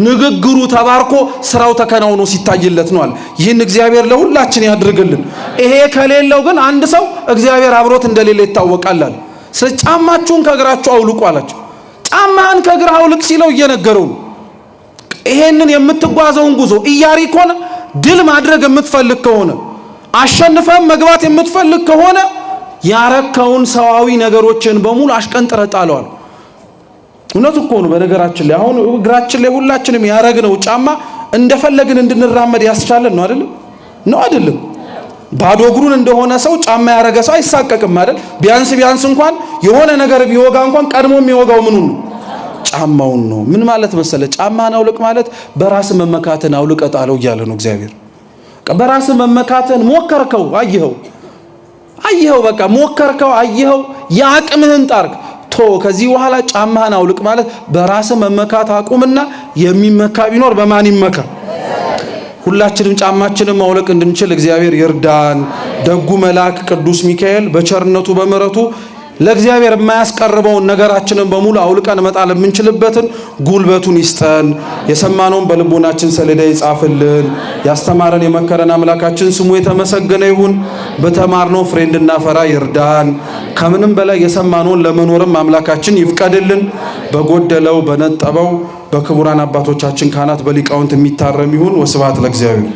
ንግግሩ ተባርኮ ስራው ተከናውኖ ሲታይለት ነው አለ። ይህን እግዚአብሔር ለሁላችን ያድርግልን። ይሄ ከሌለው ግን አንድ ሰው እግዚአብሔር አብሮት እንደሌለ ይታወቃል አለ። ስለ ጫማችሁን ከእግራችሁ አውልቁ አላቸው። ጫማህን ከእግርህ አውልቅ ሲለው እየነገረው ነው። ይሄንን የምትጓዘውን ጉዞ ኢያሪኮን ድል ማድረግ የምትፈልግ ከሆነ አሸንፈም መግባት የምትፈልግ ከሆነ ያረከውን ሰዋዊ ነገሮችን በሙሉ አሽቀንጥረህ ጣለዋል። እውነት እኮ ነው። በነገራችን ላይ አሁን እግራችን ላይ ሁላችንም ያረግነው ጫማ እንደፈለግን እንድንራመድ ያስቻለን ነው አይደለም? ነው አይደለም? ባዶ እግሩን እንደሆነ ሰው ጫማ ያረገ ሰው አይሳቀቅም አይደል? ቢያንስ ቢያንስ እንኳን የሆነ ነገር ቢወጋ እንኳን ቀድሞ የሚወጋው ምኑን ነው? ጫማውን ነው። ምን ማለት መሰለ? ጫማን አውልቅ ማለት በራስ መመካትን አውልቀህ ጣለው እያለ ነው እግዚአብሔር። በራስ መመካትን ሞከርከው፣ አየኸው፣ አየኸው፣ በቃ ሞከርከው፣ አየኸው፣ የአቅምህን ጣርክ። ቶ ከዚህ በኋላ ጫማህን አውልቅ ማለት በራስ መመካት አቁምና የሚመካ ቢኖር በማን ይመካ? ሁላችንም ጫማችንን ማውለቅ እንድንችል እግዚአብሔር ይርዳን። ደጉ መልአክ ቅዱስ ሚካኤል በቸርነቱ በምሕረቱ ለእግዚአብሔር የማያስቀርበውን ነገራችንን በሙሉ አውልቀን መጣል የምንችልበትን ጉልበቱን ይስጠን። የሰማነውን በልቦናችን ሰሌዳ ይጻፍልን። ያስተማረን የመከረን አምላካችን ስሙ የተመሰገነ ይሁን። በተማርነው ፍሬ እንድናፈራ ይርዳን። ከምንም በላይ የሰማነውን ለመኖርም አምላካችን ይፍቀድልን። በጎደለው በነጠበው በክቡራን አባቶቻችን ካህናት በሊቃውንት የሚታረም ይሁን። ወስብሐት ለእግዚአብሔር።